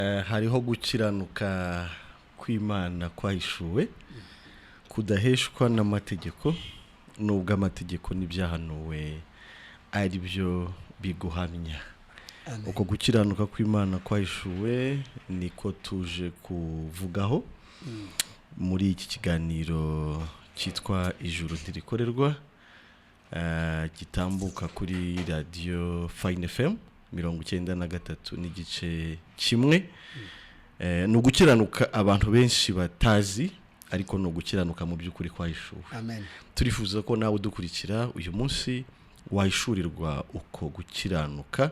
Hariho gukiranuka kw'Imana kwahishuwe kudaheshwa n'amategeko, nubwo amategeko n'ibyahanuwe ari byo biguhamya. Amen. Uko gukiranuka kw'Imana kwahishuwe niko tuje kuvugaho muri iki kiganiro cyitwa Ijuru Ntirikorerwa, gitambuka kuri radiyo Fine FM 93.1. Ni ugukiranuka abantu benshi batazi, ariko ni ugukiranuka mu by'ukuri kwahishuwe. Amen. Turifuza ko nawe udukurikira uyu munsi wahishurirwa uko gukiranuka,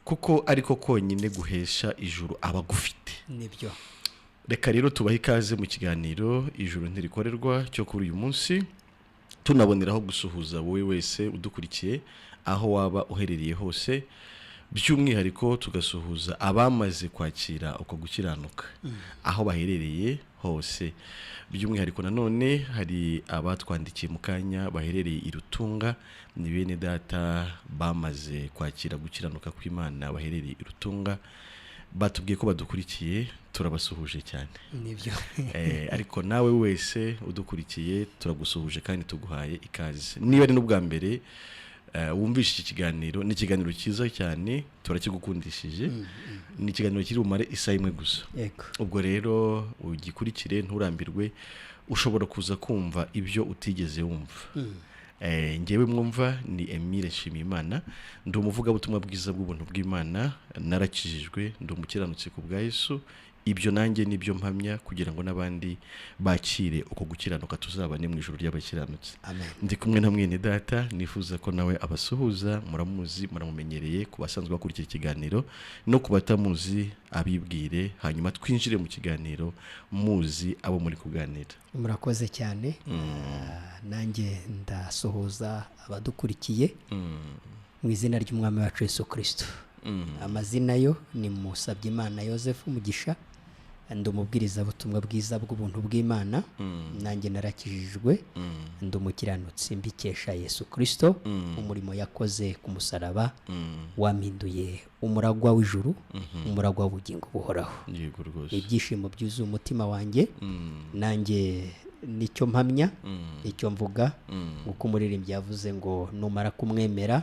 kuko ariko konyine guhesha ijuru abagufite. Nibyo. Reka rero tubahe ikaze mu kiganiro Ijuru Ntirikorerwa cyo kuri uyu munsi, tunaboneraho gusuhuza wowe wese udukurikiye aho waba uherereye hose, by'umwihariko tugasuhuza abamaze kwakira uko gukiranuka aho baherereye hose. By'umwihariko nanone hari abatwandikiye mu kanya baherereye i Rutunga, ni bene data bamaze kwakira gukiranuka kw'Imana baherereye i Rutunga, batubwiye ko badukurikiye, turabasuhuje cyane. Nibyo. Ariko nawe wese udukurikiye turagusuhuje kandi tuguhaye ikaze. Niba ari n'ubwa mbere wumvishe iki kiganiro, ni ikiganiro cyiza cyane, turakigukundishije. Ni ikiganiro kiri bumare isaha imwe gusa. Ubwo rero ugikurikire nturambirwe, ushobora kuza kumva ibyo utigeze wumva. Ngewe mwumva ni Emile Nshimiyimana, ndi umuvugabutumwa bwiza bw'ubuntu bw'Imana, narakijijwe, ndi umukiranutsi ku bwa Yesu. Ibyo nanjye nibyo mpamya kugira ngo n'abandi bakire uko gukiranuka, tuzabane mu ijuru ry'abakiranutsi. Amen. Ndi kumwe na mwene data, nifuza ko nawe abasuhuza, muramuzi, muramumenyereye ku basanzwe bakurikira ikiganiro, no ku batamuzi abibwire, hanyuma twinjire mu kiganiro muzi abo muri kuganira. Murakoze cyane. Nanjye ndasuhuza abadukurikiye mu izina ry'Umwami wacu Yesu Kristo. Amazina yo ni Musabyimana Joseph Mugisha, ndi umubwirizabutumwa bwiza bw'ubuntu bw'Imana. Nanjye narakijijwe, ndi umukiranutsi mbikesha Yesu Kristo, umurimo yakoze ku musaraba wampinduye umuragwa w'ijuru, umuragwa w'ubugingo buhoraho. Yego rwose. Ibyishimo byuzuye umutima wanjye, nanjye nicyo mpamya, nicyo mvuga, nk'uko umuririmbyi yavuze ngo numara kumwemera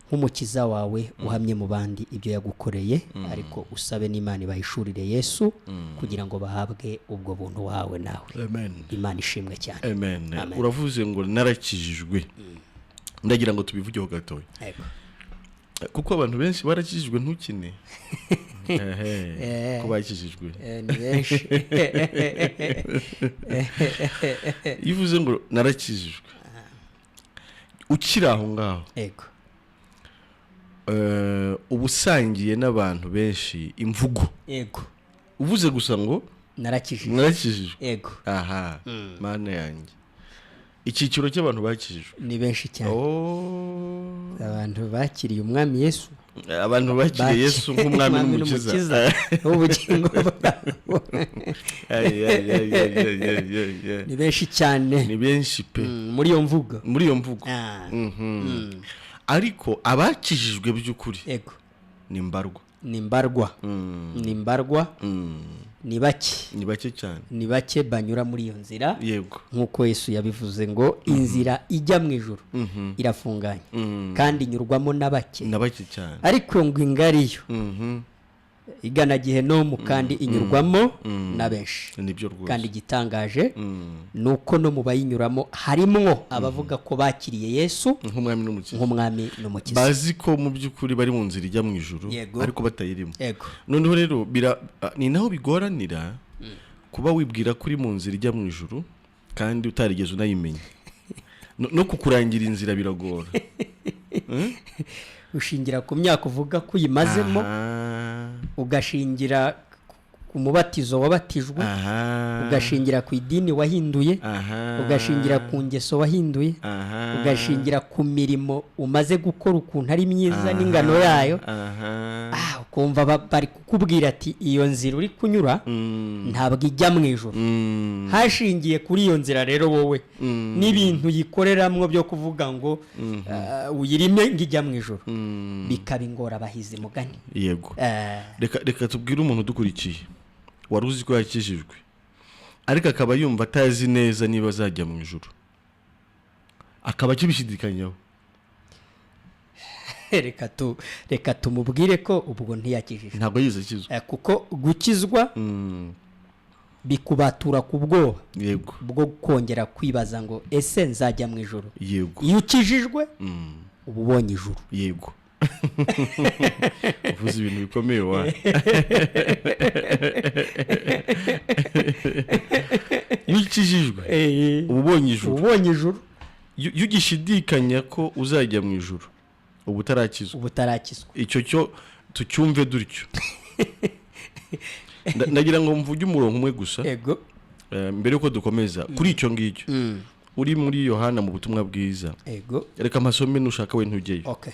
nk'umukiza wawe, uhamye mu bandi ibyo yagukoreye, ariko usabe n'Imana ibahishurire Yesu kugira ngo bahabwe ubwo buntu wahawe nawe. Amen. Imana ishimwe cyane. Amen. Amen. Uravuze ngo narakijijwe, ndagira ngo tubivugeho gatoya. Yego. Kuko abantu benshi barakijijwe, ntukine. Ehe, ko bakijijwe. Ni benshi. Iyo uvuze ngo narakijijwe, ukiri aho ngaho, uba usangiye n'abantu benshi imvugo. Uvuze gusa ngo narakijijwe, narakijijwe. Aha, mana yanjye, icyiciro cy'abantu bakijijwe ni benshi cyane. Oh. Abantu bakiriye Umwami Yesu. Abantu bakiriye Yesu nk'umwami n'umukiza w'ubugingo bwabo. Ay, ay, ay, ay, ay, ay, ay, ay. Ni benshi cyane. Ni benshi pe. Muri iyo mvugo. Muri iyo mvugo. Ariko abakijijwe by'ukuri ni mbarwa. Ni mbarwa, ni mbarwa, ni bake. Ni bake cyane. Ni bake banyura muri iyo nzira. Nk'uko Yesu yabivuze ngo inzira ijya mu ijuru irafunganye kandi inyurwamo na bake. Na bake cyane. Ariko ngo ingariyo igana Gihenomu kandi inyurwamo na benshi. Nibyo rwose. Kandi igitangaje ni uko no mu bayinyuramo harimwo abavuga ko bakiriye Yesu nk'umwami n'umukiza, nk'umwami n'umukiza, bazi ko mu by'ukuri bari mu nzira ijya mu ijuru, ariko batayirimo. Noneho rero ni naho bigoranira kuba wibwira ko uri mu nzira ijya mu ijuru kandi utarigeze unayimenya. No kukurangira inzira biragora. Ushingira ku myaka uvuga ko uyimazemo, ugashingira ku mubatizo wabatijwe, ugashingira ku idini wahinduye, ugashingira ku ngeso wahinduye, ugashingira ku mirimo umaze gukora ukuntu ari myiza n'ingano yayo, ukumva bari kukubwira ati iyo nzira uri kunyura ntabwo ijya mu ijuru. Hashingiye kuri iyo nzira rero wowe n'ibintu yikoreramo byo kuvuga ngo uyirime ngo ijya mu ijuru, bikaba ingorabahizi mugani. Yego. Reka tubwire umuntu udukurikiye wari uzi ko yakijijwe ariko akaba yumva atazi neza niba azajya mu ijuru, akaba akibishidikanyaho. Reka tumubwire ko ubwo ntiyakijijwe, ntabwo yigeze akizwa, kuko gukizwa bikubatura ku bwoba bwo kongera kwibaza ngo ese nzajya mu ijuru. Yego. Iyo ukijijwe uba ubonye ijuru. Yego. Uvuze ibintu bikomeye wa. Iyo ukijijwe uba ubonye ijuru. Ubonye ijuru. Iyo ugishidikanya ko uzajya mu ijuru uba utarakizwa. Uba utarakizwa. Icyo cyo tucyumve dutyo. Ndagira ngo mvuge umurongo umwe gusa. Yego. Mbere yuko dukomeza kuri icyo ngicyo, uri muri Yohana mu butumwa bwiza. Yego. Reka amasome nushaka we ntujyeyo. Okay.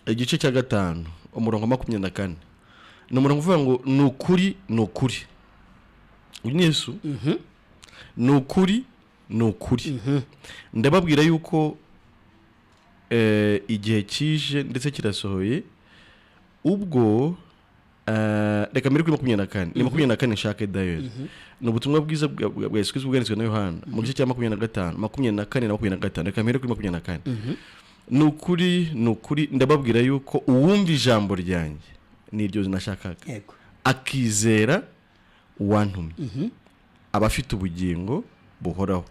Igice cya 5 umurongo 24. Ni umurongo uvuga ngo ni ukuri ni ukuri. Uyu ni Yesu. Ni ukuri ni ukuri. Ndababwira yuko igihe kije ndetse kirasohoye ubwo reka mbere kuri 24. Ni 24 nshake dayeri. Ni ubutumwa bwiza bwa Yesu Kristo bwanditswe na Yohana mu gice cya 25, 24 na 25. Reka mbere kuri 24. Ni ukuri ni ukuri ndababwira yuko uwumva ijambo ryanjye niryo nashakaga, akizera uwantumye, aba afite ubugingo buhoraho,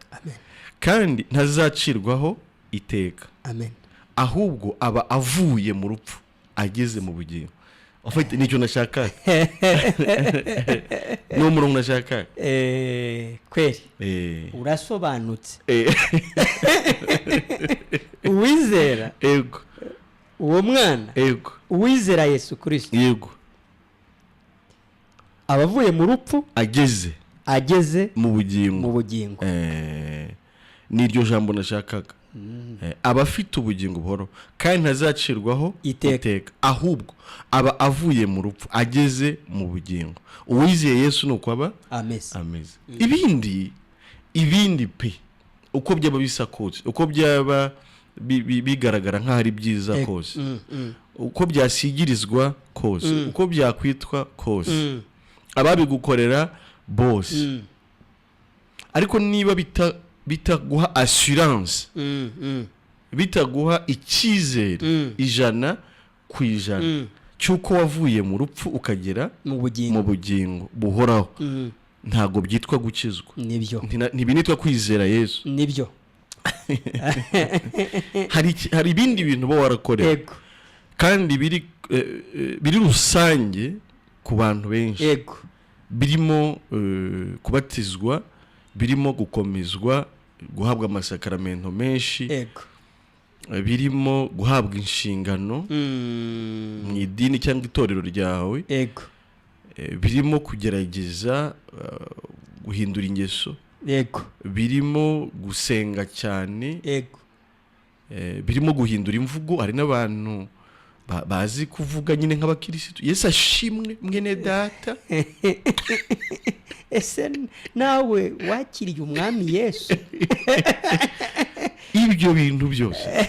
kandi ntazacirwaho iteka. Amen. Ahubwo aba avuye mu rupfu ageze mu bugingo. Ufite nicyo nashakaga. Ni umurongo nashakaga. Kweri. Urasobanutse. Uwizera. Yego. Uwo mwana. Yego. Uwizera Yesu Kristo. Yego. Abavuye mu rupfu ageze mu bugingo. Mu bugingo. Niryo jambo nashakaga. Aba afite ubugingo buhoraho kandi ntazacirwaho iteka, ahubwo aba avuye mu rupfu ageze mu bugingo. Uwizeye Yesu nuko aba ameze. Ibindi pe uko byaba bisa kose, uko byaba bigaragara nk'aho ari byiza kose, uko byasigirizwa kose, uko byakwitwa kose, ababigukorera bose, ariko niba bitaguha assurance, bitaguha icyizere 100% cy'uko wavuye mu rupfu ukagera mu bugingo buhoraho, ntabwo byitwa gukizwa. Nibyo. Ntibinitwa kwizera Yesu. Nibyo. Hari ibindi bintu bo warakorera kandi biri rusange ku bantu benshi. Yego. Birimo kubatizwa, birimo gukomezwa, guhabwa amasakaramentu menshi, birimo guhabwa inshingano mu idini cyangwa itorero ryawe, birimo kugerageza guhindura ingeso, birimo gusenga cyane, birimo guhindura imvugo. Hari n'abantu bazi kuvuga nyine nk'abakirisitu. Yesu ashimwe mwene data. Ese nawe wakiriye umwami Yesu? Ibyo bintu byose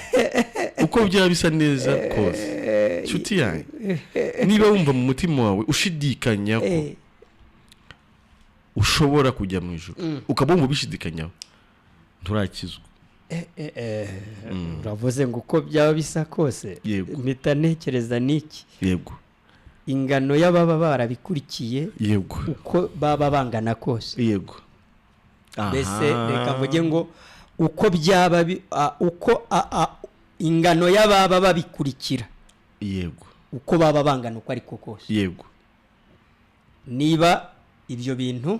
uko byaba bisa neza kose, nshuti yanjye, niba wumva mu mutima wawe ushidikanya ko ushobora kujya mu ijuru, ukaba wumva ubishidikanyaho, nturakizwa. Uravuze ngo uko byaba bisa kose, mpita ntekereza n'iki. Yego. Ingano y'ababa barabikurikiye, yego, uko baba bangana kose, yego, mbese reka mvuge ngo uko byaba uko ingano y'ababa babikurikira, yego, uko baba bangana uko ariko kose, yego, niba ibyo bintu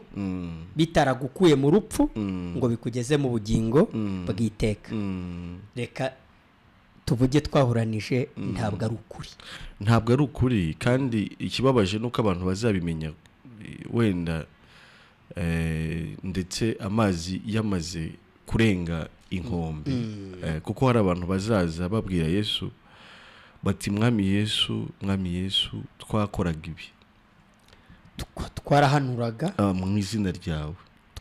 bitaragukuye mu rupfu ngo bikugeze mu bugingo bw'iteka, reka tuvuge twahuranije, ntabwo ari ukuri. Ntabwo ari ukuri. Kandi ikibabaje nuko abantu bazabimenya Wenda ndetse amazi yamaze kurenga inkombe. Kuko hari abantu bazaza babwira Yesu bati: "Mwami Yesu, Mwami Yesu, twakoraga ibi." Twarahanuraga. Mu izina ryawe.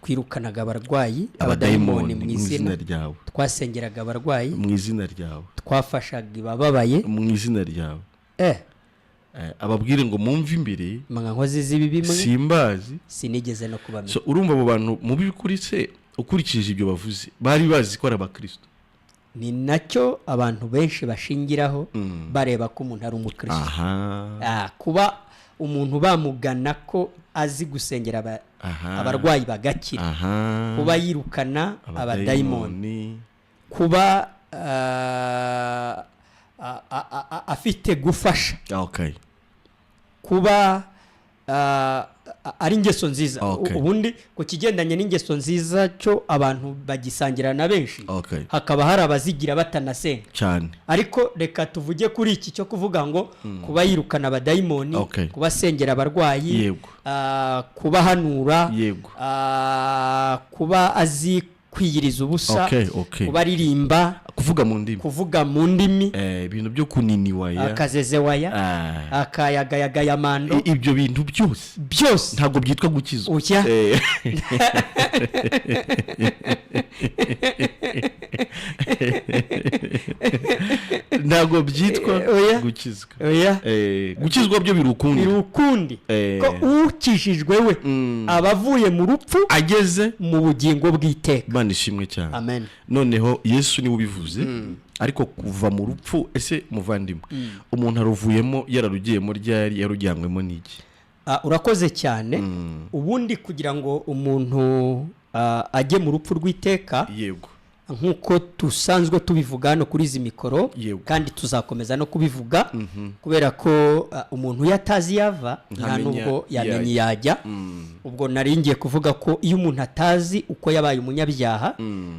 Twirukanaga abarwayi, abadayimoni abadayimoni mu mu izina izina ryawe. Twasengeraga abarwayi. Mu izina ryawe. Twafashaga abababaye. Mu izina ryawe. Ababwire ngo: "Mumve imbere, mwa nkozi z'ibibi mwe, simbazi." Sinigeze no kubamenya. So urumva abo bantu mu by'ukuri se, ukurikije ibyo bavuze, bari bazi ko ari abakristo? Ni nacyo abantu benshi bashingiraho bareba ko umuntu ari umukristo. Kuba umuntu bamugana ko azi gusengera abarwayi bagakira, kuba yirukana abadayimoni, kuba afite gufasha, kuba ari ingeso nziza. Ubundi ku kigendanye n'ingeso nziza cyo abantu bagisangira na benshi, hakaba hari abazigira batanasenga. Ariko reka tuvuge kuri iki cyo kuvuga ngo kuba yirukana abadayimoni, kuba asengera abarwayi, kubahanura, kuba azi kwiyiriza ubusa, kuba aririmba, kuvuga mu ndimi, kuvuga mu ndimi, ibintu byo kuniniwaya, akazezewaya, akayagayagayamando. Ibyo bintu byose byose ntabwo byitwa gukizwa. Oya. Ntabwo byitwa Oya. gukizwa. Oya. Gukizwa byo biri ukundi. Biri ukundi. Ko ukijijwe we aba avuye mu rupfu ageze mu bugingo bw'iteka. Imana ishimwe cyane. Amen. Noneho Yesu niwe ubivuze, ariko kuva mu rupfu, ese muvandimwe, umuntu aruvuyemo yararugiyemo ryari? Yarujyanywemo n'iki? Urakoze cyane. Ubundi kugira ngo umuntu ajye mu rupfu rw'iteka, nk'uko dusanzwe tubivuga hano kuri izi mikoro, kandi tuzakomeza no kubivuga, kubera ko umuntu iyo atazi yava nta ntamenya nubwo yamenya iyo iyo ajya. Ubwo nari ngiye kuvuga ko iyo umuntu atazi uko yabaye umunyabyaha,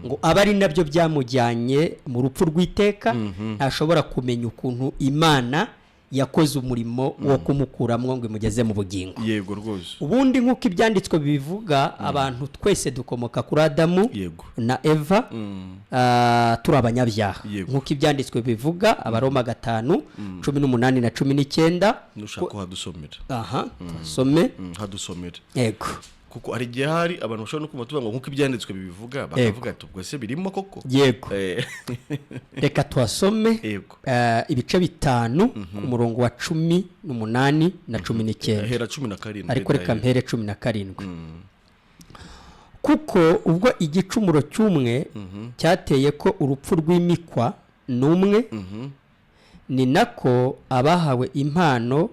ngo abe ari nabyo byamujyanye mu rupfu rw'iteka, ntashobora kumenya ukuntu Imana yakoze umurimo wo kumukuramo ngo imugeze mu bugingo. Yego rwose. Ubundi nk'uko ibyanditswe bibivuga, abantu twese dukomoka kuri Adamu na Eva, turi abanyabyaha. Nk'uko ibyanditswe bivuga, Abaroma 5:18 na 19. Nushaka ko hadusomera. Aha, some. Hadusomera. Yego. Kuko hari igihe hari abantu bashobora no kumva tuvuga ngo nk'uko ibyanditswe bibivuga, bakavuga ati: "Ubwo se birimo koko?" Yego. Reka tuhasome. Ibice 5 ku murongo wa 18 na 19. Hera 17. Ariko reka mpere 17. Kuko ubwo igicumuro cy'umwe cyateye ko urupfu rwimikwa n'umwe, ni nako abahawe impano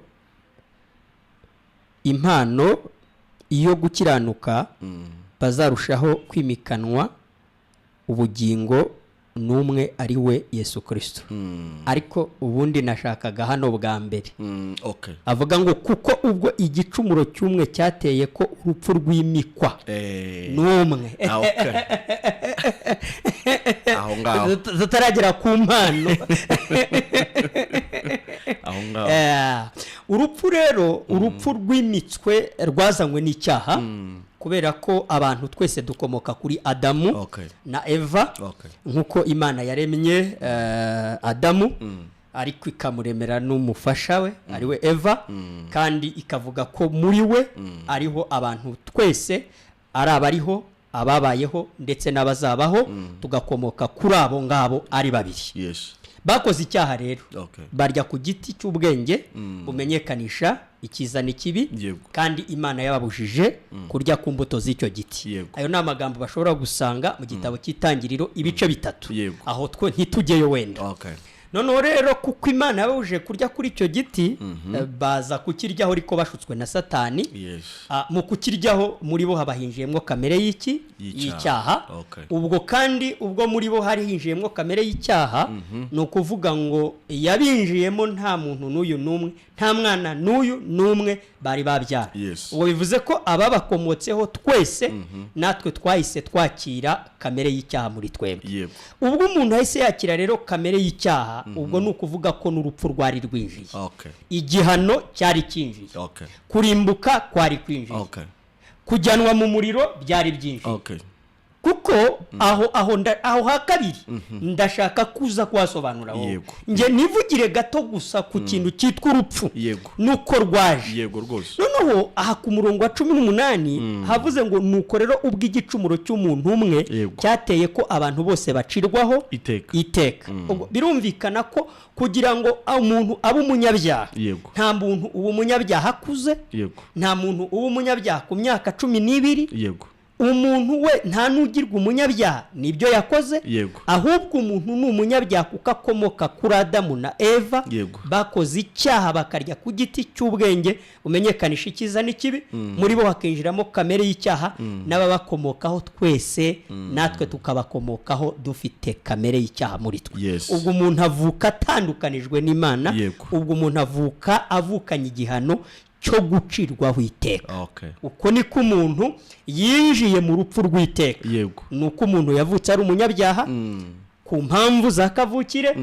yo gukiranuka bazarushaho kwimikanwa ubugingo n'umwe, ari we Yesu Kirisito. Ariko ubundi nashakaga hano bwa mbere avuga ngo: "Kuko ubwo igicumuro cy'umwe cyateye ko urupfu rwimikwa n'umwe." Ah, okay. Aho ngaho. Tutaragera ku mpano. Aho ngaho. Urupfu rero, urupfu rwimitswe rwazanywe n'icyaha, kubera ko abantu twese dukomoka kuri Adamu na Eva. Nk'uko Imana yaremye Adamu, ariko ikamuremera n'umufasha we ari we Eva, kandi ikavuga ko muri we ariho abantu twese, ari abariho, ababayeho ndetse n'abazabaho, tugakomoka kuri abo ngabo ari babiri. Bakoze icyaha rero, barya ku giti cy'ubwenge bumenyekanisha icyiza n'ikibi, kandi Imana yababujije kurya ku mbuto z'icyo giti. Ayo ni amagambo bashobora gusanga mu gitabo cy'Itangiriro ibice 3. Aho twe ntitujyeyo wenda. Noneho rero, kuko Imana yababujije kurya kuri icyo giti, baza kukiryaho, ariko bashutswe na Satani. Mu kukiryaho muri bo haba hinjiyemo kamere y'iki? Y'icyaha. Y'icyaha. Ubwo kandi ubwo muri bo hari hinjiyemo kamere y'icyaha, ni ukuvuga ngo yabinjiyemo nta muntu n'uyu n'umwe, nta Nta mwana n'uyu n'umwe bari babyara. Ubwo bivuze ko ababakomotseho twese natwe twahise twakira kamere y'icyaha muri twebwe. Ubwo umuntu ahise yakira rero kamere y'icyaha, ubwo ni ukuvuga ko n'urupfu rwari rwinjiye, igihano cyari cyinjiye, kurimbuka kwari kwinjiye, kujyanwa mu muriro byari byinjiye. Kuko aho ha kabiri ndashaka kuza kuhasobanura wowe. Njye nivugire gato gusa ku kintu cyitwa urupfu nuko rwaje. Yego rwose. Noneho aha ku murongo wa 18 havuze ngo: "Nuko rero ubwo igicumuro cy'umuntu umwe cyateye ko abantu bose bacirwaho iteka." Iteka. Ubwo birumvikana ko kugira ngo umuntu abe umunyabyaha, nta muntu uba umunyabyaha akuze, nta muntu uba umunyabyaha ku myaka 12. Umuntu we nta n'ugirwa umunyabyaha nibyo yakoze, ahubwo umuntu ni umunyabyaha kuko akomoka kuri Adamu na Eva, bakoze icyaha bakarya ku giti cy'ubwenge bumenyekanisha icyiza n'ikibi, muri bo hakinjiramo kamere y'icyaha, n'ababakomokaho twese natwe tukabakomokaho dufite kamere y'icyaha muri twe. Ubwo umuntu avuka atandukanijwe n'Imana. Ubwo umuntu avuka avukanye igihano cyo gucirwaho iteka. Uko niko umuntu yinjiye mu rupfu rw'iteka. Ni uko umuntu yavutse ari umunyabyaha ku mpamvu za kavukire.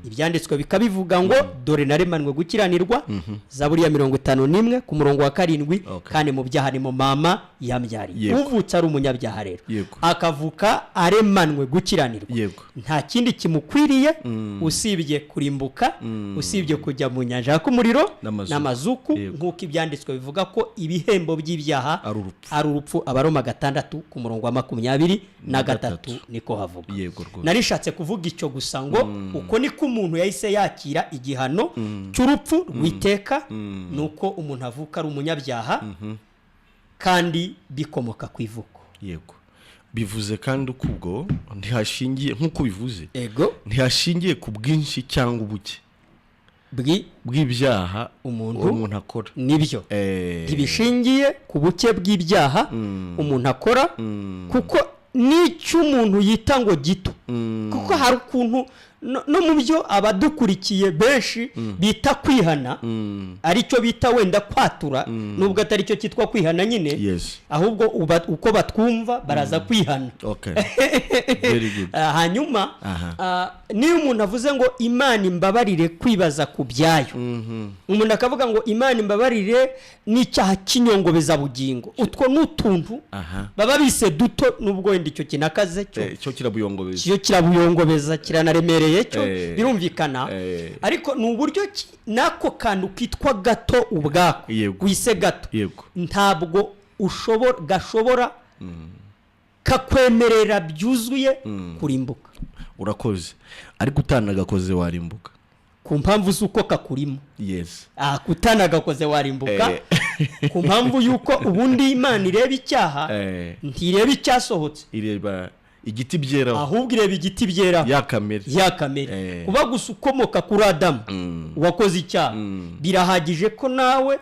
Ibyanditswe bikabivuga ngo: "Dore naremanwe gukiranirwa", Zaburi ya 51 ku murongo wa 7, "kandi mu byaha ni mu mama yambyariye." Uvutse ari umunyabyaha rero, akavuka aremanwe gukiranirwa, nta kindi kimukwiriye usibye kurimbuka, usibye kujya mu nyanja yaka umuriro n'amazuku. N'amazuku. Nk'uko ibyanditswe bivuga ko ibihembo by'ibyaha ari urupfu. Ari urupfu. Abaroma 6 ku murongo wa 23 gatatu. Niko havuga. Yego rwose. Narishatse kuvuga icyo gusa ngo uko niko umuntu yahise yakira igihano cy'urupfu rw'iteka, ni uko umuntu avuka ari umunyabyaha kandi bikomoka ku ivuko. Yego, bivuze kandi uko ubwo ntihashingiye, nk'uko bivuze, ntihashingiye ku bwinshi cyangwa ubuke bw'ibyaha umuntu umuntu akora. Nibyo. Ntibishingiye ku buke bw'ibyaha umuntu akora, kuko n'icyo umuntu yita ngo gito, kuko hari ukuntu no mu byo abadukurikiye benshi bita kwihana, aricyo bita wenda kwatura, nubwo atari cyo cyitwa kwihana nyine, ahubwo uko batwumva baraza kwihana. Okay, very good. Hanyuma niyo umuntu avuze ngo "Imana imbabarire kwibaza ku byayo", umuntu akavuga ngo "Imana imbabarire n'icyaha cy'inyongobezabugingo", utwo ni utuntu baba bise duto, nubwo wenda icyo kinakaze cyo. Cyo kirabuyongobeza. Cyo kirabuyongobeza, kiranaremereye cyo. Birumvikana. Ariko ni uburyo ki n'ako kantu kitwa gato ubwako wise gato, ntabwo ushobora gashobora kakwemerera byuzuye kurimbuka. Urakoze, ariko utanagakoze warimbuka. Ku mpamvu z'uko kakurimo. Utanagakoze warimbuka, ku mpamvu y'uko ubundi Imana ireba icyaha, ntireba icyasohotse. Ireba igiti byeraho. Ahubwo ireba igiti byeraho. Ya kamere. Ya kamere. Kuba gusa ukomoka kuri Adamu wakoze icyaha, birahagije ko nawe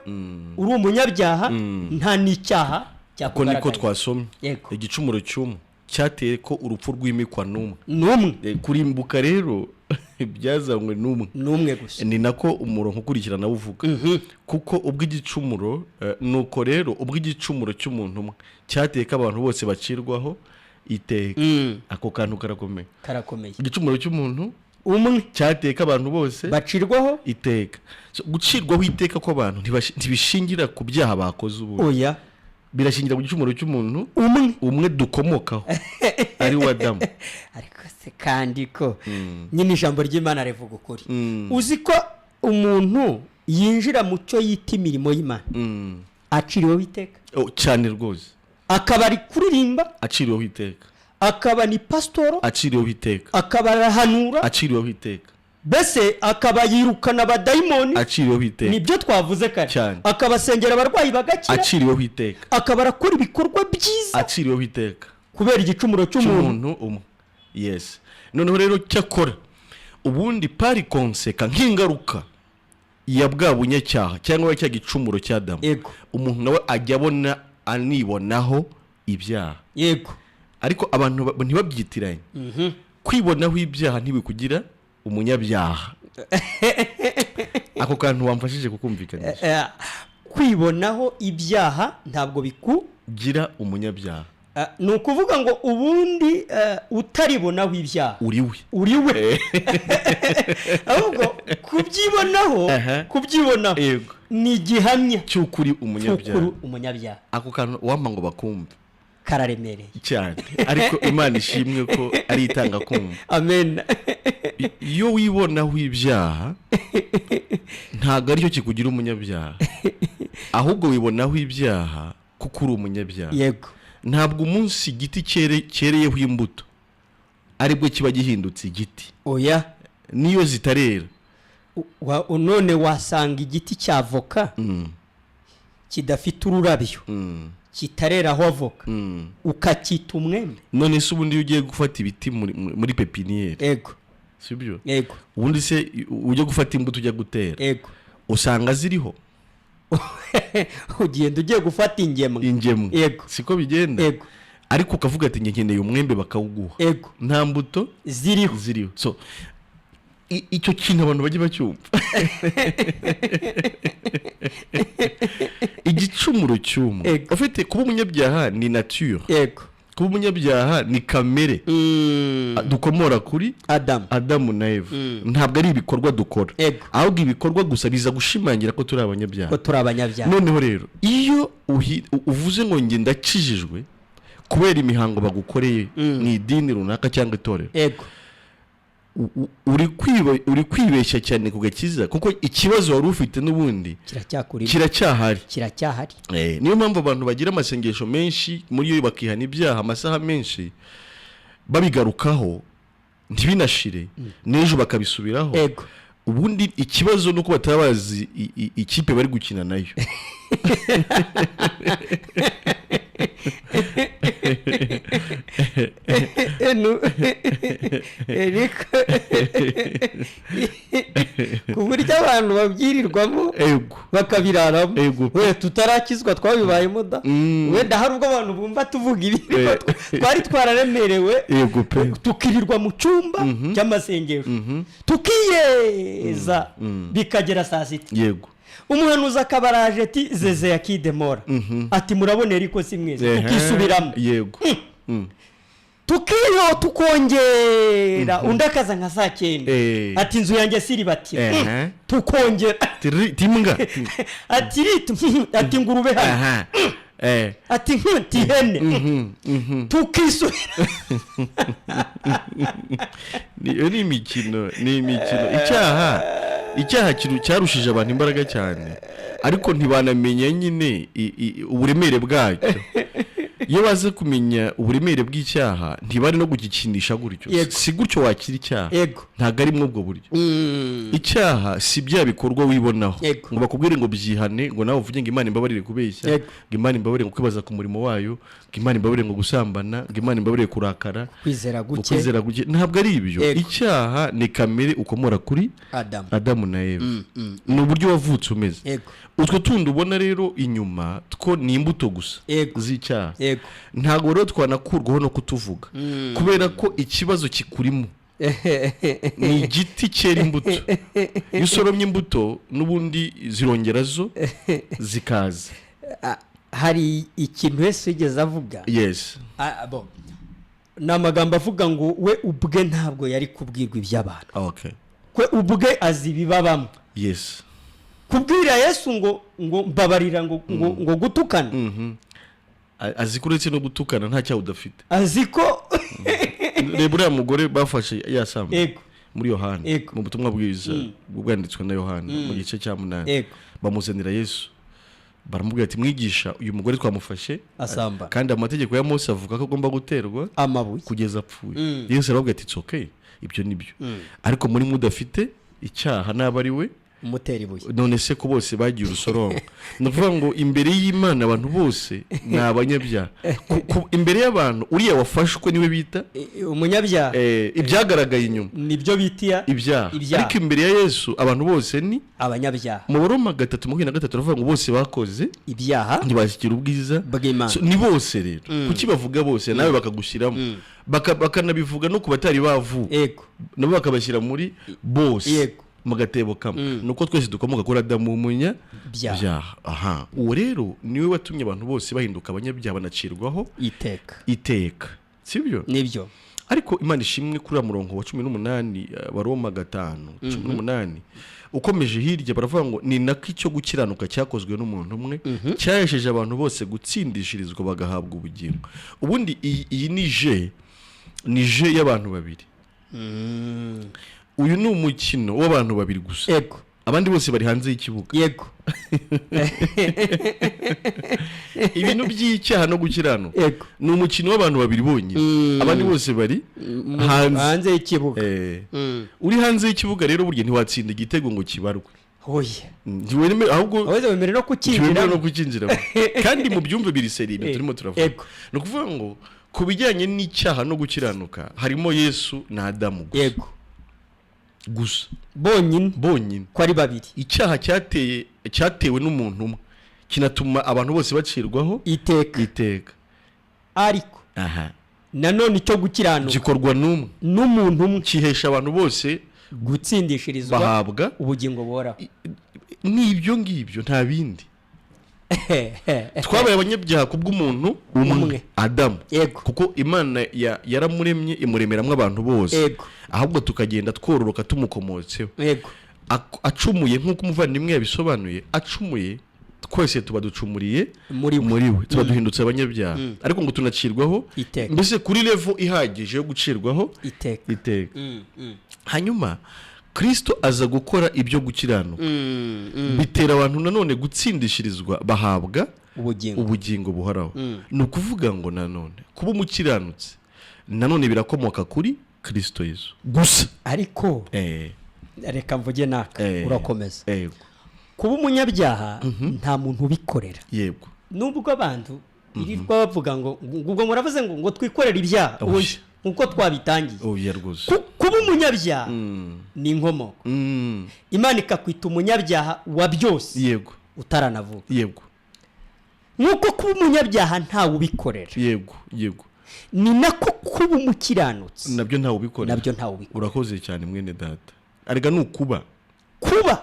uri umunyabyaha, nta n'icyaha Uko niko cyakugaragaye. twasomye. Igicumuro cy'umwe cyateye ko urupfu rwimikwa n'umwe. N'umwe. Kurimbuka rero byazanywe n'umwe. N'umwe gusa. Ni nako umurongo ukurikirana uvuga, kuko ubwo igicumuro nuko rero ubwo igicumuro cy'umuntu umwe cyateye ko abantu bose bacirwaho iteka. Ako kantu karakomeye. Karakomeye. Igicumuro cy'umuntu umwe cyateye ko abantu bose bacirwaho iteka. So, gucirwaho iteka kw'abantu ntibishingira ku byaha bakoze ubu, Oya. birashingira ku gicumuro cy'umuntu umwe. Umwe dukomokaho, ari we Adamu. Ariko se kandi ko nyine ijambo ry'Imana rivuga ukuri, uzi ko umuntu yinjira mu cyo yita imirimo y'Imana aciriweho iteka? Oh, cyane rwose. Akaba ari kuririmba, Aciriweho iteka. akaba ni pasitoro, Aciriweho iteka. akaba arahanura, Aciriweho iteka. mbese akaba yirukana abadayimoni. Aciriweho iteka. Nibyo twavuze kare. Cyane. Akabasengera abarwayi bagakira. Aciriweho iteka. Akaba arakora ibikorwa byiza. Aciriweho iteka. Kubera igicumuro cy'umuntu cy'umuntu umwe, yes. Noneho rero cyakora ubundi par conséquent, nk'ingaruka ya bwa bunyacyaha cyangwa cya gicumuro cya Adamu, umuntu nawe ajya abona anibonaho ibyaha. Ariko abantu ntibabyitiranye. Kwibonaho ibyaha ntibikugira umunyabyaha. Ako kantu wamfashije kukumvikanisha. Kwibonaho ibyaha ntabwo biku gira umunyabyaha. Ni ukuvuga ngo ubundi utaribonaho ibyaha uri we. Uri we. Ahubwo kubyibonaho, kubyibonaho ni igihamya cy'ukuri umunyabyaha. Cy'ukuri umunyabyaha. Ako kantu wampa ngo bakumve. Kararemereye. Cyane, ariko Imana ishimwe ko ari itanga kumva. Amen. Iyo wibonaho ibyaha, ntabwo aricyo kikugira umunyabyaha, ahubwo wibonaho ibyaha kuko uri umunyabyaha. Ntabwo umunsi igiti cyereyeho imbuto aribwo kiba gihindutse igiti. Oya. Niyo zitarera. None wasanga igiti cya avoka kidafite ururabyo, kitareraho avoka, ukacyita umwembe? None se ubundi iyo ugiye gufata ibiti muri pépinière, si byo? Yego. Ubundi se ujya gufata imbuto ujya gutera, usanga ziriho? Ugenda ugiye gufata ingemwe. Ingemwe. Yego. Siko bigenda? Yego. Ariko ukavuga ati: "Njye nkeneye umwembe," bakawuguha nta mbuto ziriho. Ziriho. So icyo kintu abantu bajye bacyumva. Igicumuro cy'umwe, ufite kuba umunyabyaha ni nature. Kuba umunyabyaha ni kamere dukomora kuri Adamu. Adamu na Eva. Ntabwo ari ibikorwa dukora, ahubwo ibikorwa gusa biza gushimangira ko turi abanyabyaha. Ko turi abanyabyaha. Noneho rero iyo uvuze ngo njye ndakijijwe kubera imihango bagukoreye mu idini runaka cyangwa itorero, uri kwibeshya cyane ku gakiza, kuko ikibazo wari ufite n'ubundi kiracyakurimo. Kiracyahari. Kiracyahari. Niyo mpamvu abantu bagira amasengesho menshi muri yo, bakihana ibyaha amasaha menshi, babigarukaho ntibinashire, n'ejo bakabisubiraho. Ubundi ikibazo ni uko bataba bazi ikipe bari gukina nayo. Eriko, ku buryo abantu babyirirwamo, bakabiraramo. We tutarakizwa twabibayemo da. Wenda hari ubwo abantu bumva tuvuga ibi, ariko twari twararemerewe, Yego pe. tukirirwa mu cyumba cy'amasengesho, tukiyeza bikagera saa 6, umuhanuzi akaba araje ati: "Zeze ya kidemora," ati: "Murabona eriko si mwiza." Tukisubiramo. Tukiyo tukongera, undi akaza nka saa 9, ati: "Inzu yanjye siribatira." Tukongera. Timbwa. Ati ritu, ati: "Ngurube hano." Ati nti ihene. Tukisubira. Iyo ni imikino, ni imikino. Icyaha cyarushije abantu imbaraga cyane, ariko ntibanamenya nyine uburemere bwacyo. Iyo baze kumenya uburemere bw'icyaha, ntibari no kugikinisha gutyo. Si gutyo wakira icyaha. Ntabwo ari muri ubwo buryo. Icyaha si bya bikorwa wibonaho, ngo bakubwire ngo byihane, ngo nawe uvuge ngo Imana imbabarire kubeshya, ngo Imana imbabarire ngo kwibaza ku murimo wayo, ngo Imana imbabarire ngo gusambana, ngo Imana imbabarire kurakara, kwizera ngo guke. Kwizera guke. Ntabwo ari ibyo. Icyaha ni kamere ukomora kuri Adamu. Adamu na Eva. Ni uburyo wavutse umeze. Utwo tundi ubona rero inyuma two ni imbuto gusa z'icyaha. Ntabwo rero twanakurwaho no kutuvuga, kubera ko ikibazo kikurimo ni igiti cyera imbuto. Iyo usoromye imbuto, n'ubundi zirongera zo zikaza. Ah, hari ikintu Yesu yigeze avuga. Ah, bon. Ni amagambo avuga ngo we ubwe ntabwo yari kubwirwa iby'abantu, kwe ubwe azi ibibabamo. Kubwira Yesu ngo mbabarira, ngo gutukana. Azi ko uretse no gutukana nta cyaha udafite. Azi ko Reba uriya mugore bafashe yasamba muri Yohana, mu butumwa bwiza bwanditswe na Yohana mu gice cya 8. Bamuzanira Yesu, baramubwira ati: "Mwigisha, uyu mugore twamufashe asamba." Kandi amategeko ya Mose avuga ko agomba guterwa amabuye kugeza apfuye." Yesu arababwira ati: "It's okay, ibyo ni byo, ariko muri mwe udafite icyaha naba ari we umutera ibuye." None se ko bose bagiye urusorongo? Ni ukuvuga ngo imbere y'Imana abantu bose ni abanyabyaha. Imbere y'abantu uriya wafashwe niwe bita umunyabyaha. Ibyagaragaye inyuma nibyo bitiya ibyaha. Ibyaha. Ariko imbere ya Yesu abantu bose ni abanyabyaha. Mu Baroma 3:23 turavuga ngo bose bakoze ibyaha ntibashyikira ubwiza bw'Imana. So, ni bose rero. Kuki bavuga bose nawe bakagushyiramo? Bakanabivuga no ku batari bavuka, nabo bakabashyira muri bose. Mu gatebo kamwe, ni uko twese dukomoka kuri Adamu Byaha. w'umunyabyaha. Aha, uwo rero niwe watumye abantu bose bahinduka abanyabyaha, banacirwaho iteka. Iteka, sibyo? Nibyo. Ariko Imana ishimwe, kuri uriya murongo wa 18, wa Roma 5:18, ukomeje hirya baravuga ngo ni nako icyo gukiranuka cyakozwe n'umuntu umwe cyahesheje abantu bose gutsindishirizwa, bagahabwa ubugingo. Ubundi iyi ni jeu y'abantu babiri. Uyu ni umukino w'abantu babiri gusa. Abandi bose bari hanze y'ikibuga. Ibintu by'icyaha no gukiranuka ni umukino w'abantu babiri bonyine. Abandi bose bari hanze. Hanze y'ikibuga. Uri hanze y'ikibuga rero, burya ntiwatsinda igitego ngo kibarwe. Oya. Ahubwo ahubwo wemerewe no ntiwemerewe kukinjira. No kukinjiramo. Kandi mu byumve biri sérieux ibintu turimo turavuga. Ni ukuvuga ngo ku bijyanye n'icyaha no gukiranuka harimo Yesu na Adamu gusa. Gusa. Bonyine. Bonyine. Ko ari babiri. Icyaha cyatewe n'umuntu umwe kinatuma abantu bose bacirwaho iteka. Iteka. Ariko aha nanone icyo gukiranuka gikorwa n'umwe, n'umuntu umwe, kihesha abantu bose gutsindishirizwa, bahabwa ubugingo buhoraho. Ni ibyo ngibyo, nta bindi. Twabaye abanyabyaha kubw'umuntu umwe, Umwe. Adamu. Kuko Imana yaramuremye, imuremeramo abantu bose, ahubwo tukagenda twororoka tumukomotseho. Acumuye, nk'uko umuvandimwe yabisobanuye, acumuye twese tuba ducumuriye muri we. Muri we tuba duhindutse abanyabyaha, ariko ngo tunacirwaho iteka. Mbese kuri level ihagije yo gucirwaho iteka. Iteka. Hanyuma Kirisito aza gukora ibyo gukiranuka, bitera abantu nanone gutsindishirizwa, bahabwa ubugingo. Ubugingo buhoraho. Ni ukuvuga ngo nanone kuba umukiranutsi nanone birakomoka kuri Kirisito Yesu gusa. Ariko reka mvuge naka, urakomeza. Yego. Kuba umunyabyaha nta muntu ubikorera. Nubwo abantu birirwa bavuga ngo ubwo muravuze ngo twikorere ibyaha. Oya. Oya, nkuko twabitangiye. Oya rwose. Kuba umunyabyaha ni inkomoko. Imana ikakwita umunyabyaha wa byose utaranavuka. Nk'uko kuba umunyabyaha ntawe ubikorera, yego yego ni nako kuba umukiranutsi nabyo ntawe ubikorera. Nabyo ntawe ubikorera. Urakoze cyane, mwene data. Arega ni ukuba. Kuba.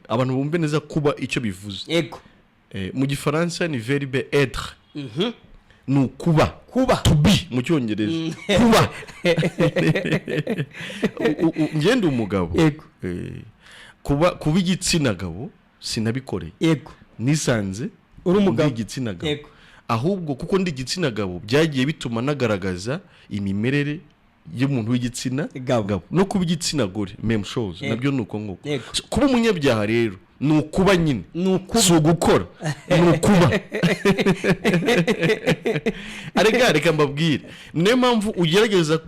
Abantu bumve neza kuba icyo bivuze. Mu Gifaransa ni verbe être, ni ukuba. Kuba. To be mu Cyongereza, kuba. Ngende umugabo. Kuba igitsina gabo sinabikoreye. Nisanze Uri umugabo. ndi igitsina gabo. Ahubwo kuko ndi igitsina gabo, byagiye bituma nagaragaza imimerere y'umuntu w'igitsina gabo. No kuba igitsina gore, même chose. Nabyo ni uko nguko. So, kuba umunyabyaha rero ni ukuba nyine. Ni ukuba. Si ugukora, ni ukuba. Arega reka mbabwire, niyo mpamvu ugerageza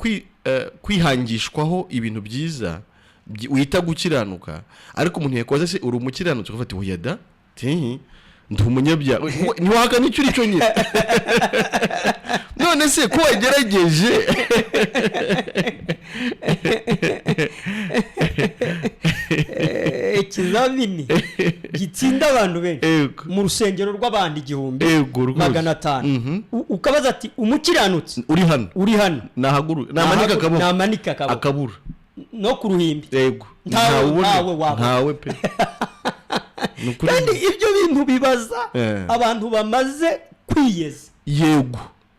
kwihangishwaho ibintu byiza wita gukiranuka, ariko umuntu yakoze se uri umukiranutsi, ugafata oya da ti ndi umunyabyaha. Ntiwahakana icyo uri cyo nyine. None se ko wagerageje? Ikizamini gitsinda abantu benshi mu rusengero rw'abantu igihumbi Rwose. magana atanu, ukabaza ati umukiranutsi uri hano, uri hano, nahaguru namanika akaboko. Namanika akaboko. Akabura. No ku ruhimbi. Ntawe- Ntawe uboneka. Ntawe wabona. Ntawe pe. Ni ukuri. Kandi ibyo bintu bibaza abantu bamaze kwiyeza.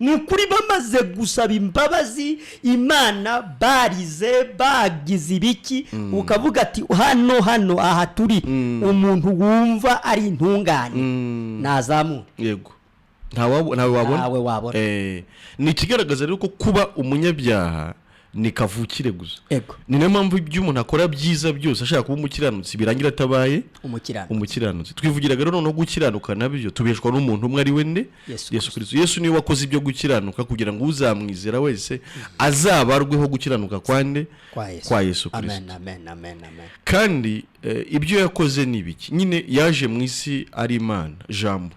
Ni ukuri, bamaze gusaba imbabazi Imana, barize, bagize ibiki, ukavuga ati hano aha turi, umuntu wumva ari intungane nazamure. Yego, ntawe wabona. Ntawe wabona. Ni ikigaragaza rero ko kuba umunyabyaha ni kavukire gusa. Ni nayo mpamvu ibyo umuntu akora byiza byose ashaka kuba umukiranutsi birangira atabaye umukirano umukiranutsi. Twivugiraga rero noneho gukiranuka nabyo tubeshwa n'umuntu umwe, ari we nde? Yesu. Yesu Kirisito. Yesu niwe wakoze ibyo gukiranuka kugira ngo uzamwizera wese azabarweho gukiranuka kwa nde? Kwa Yesu. Kwa Yesu Kirisito. Amen, amen, amen, amen. Kandi ibyo yakoze ni ibiki nyine? Yaje mu isi ari Imana Jambo.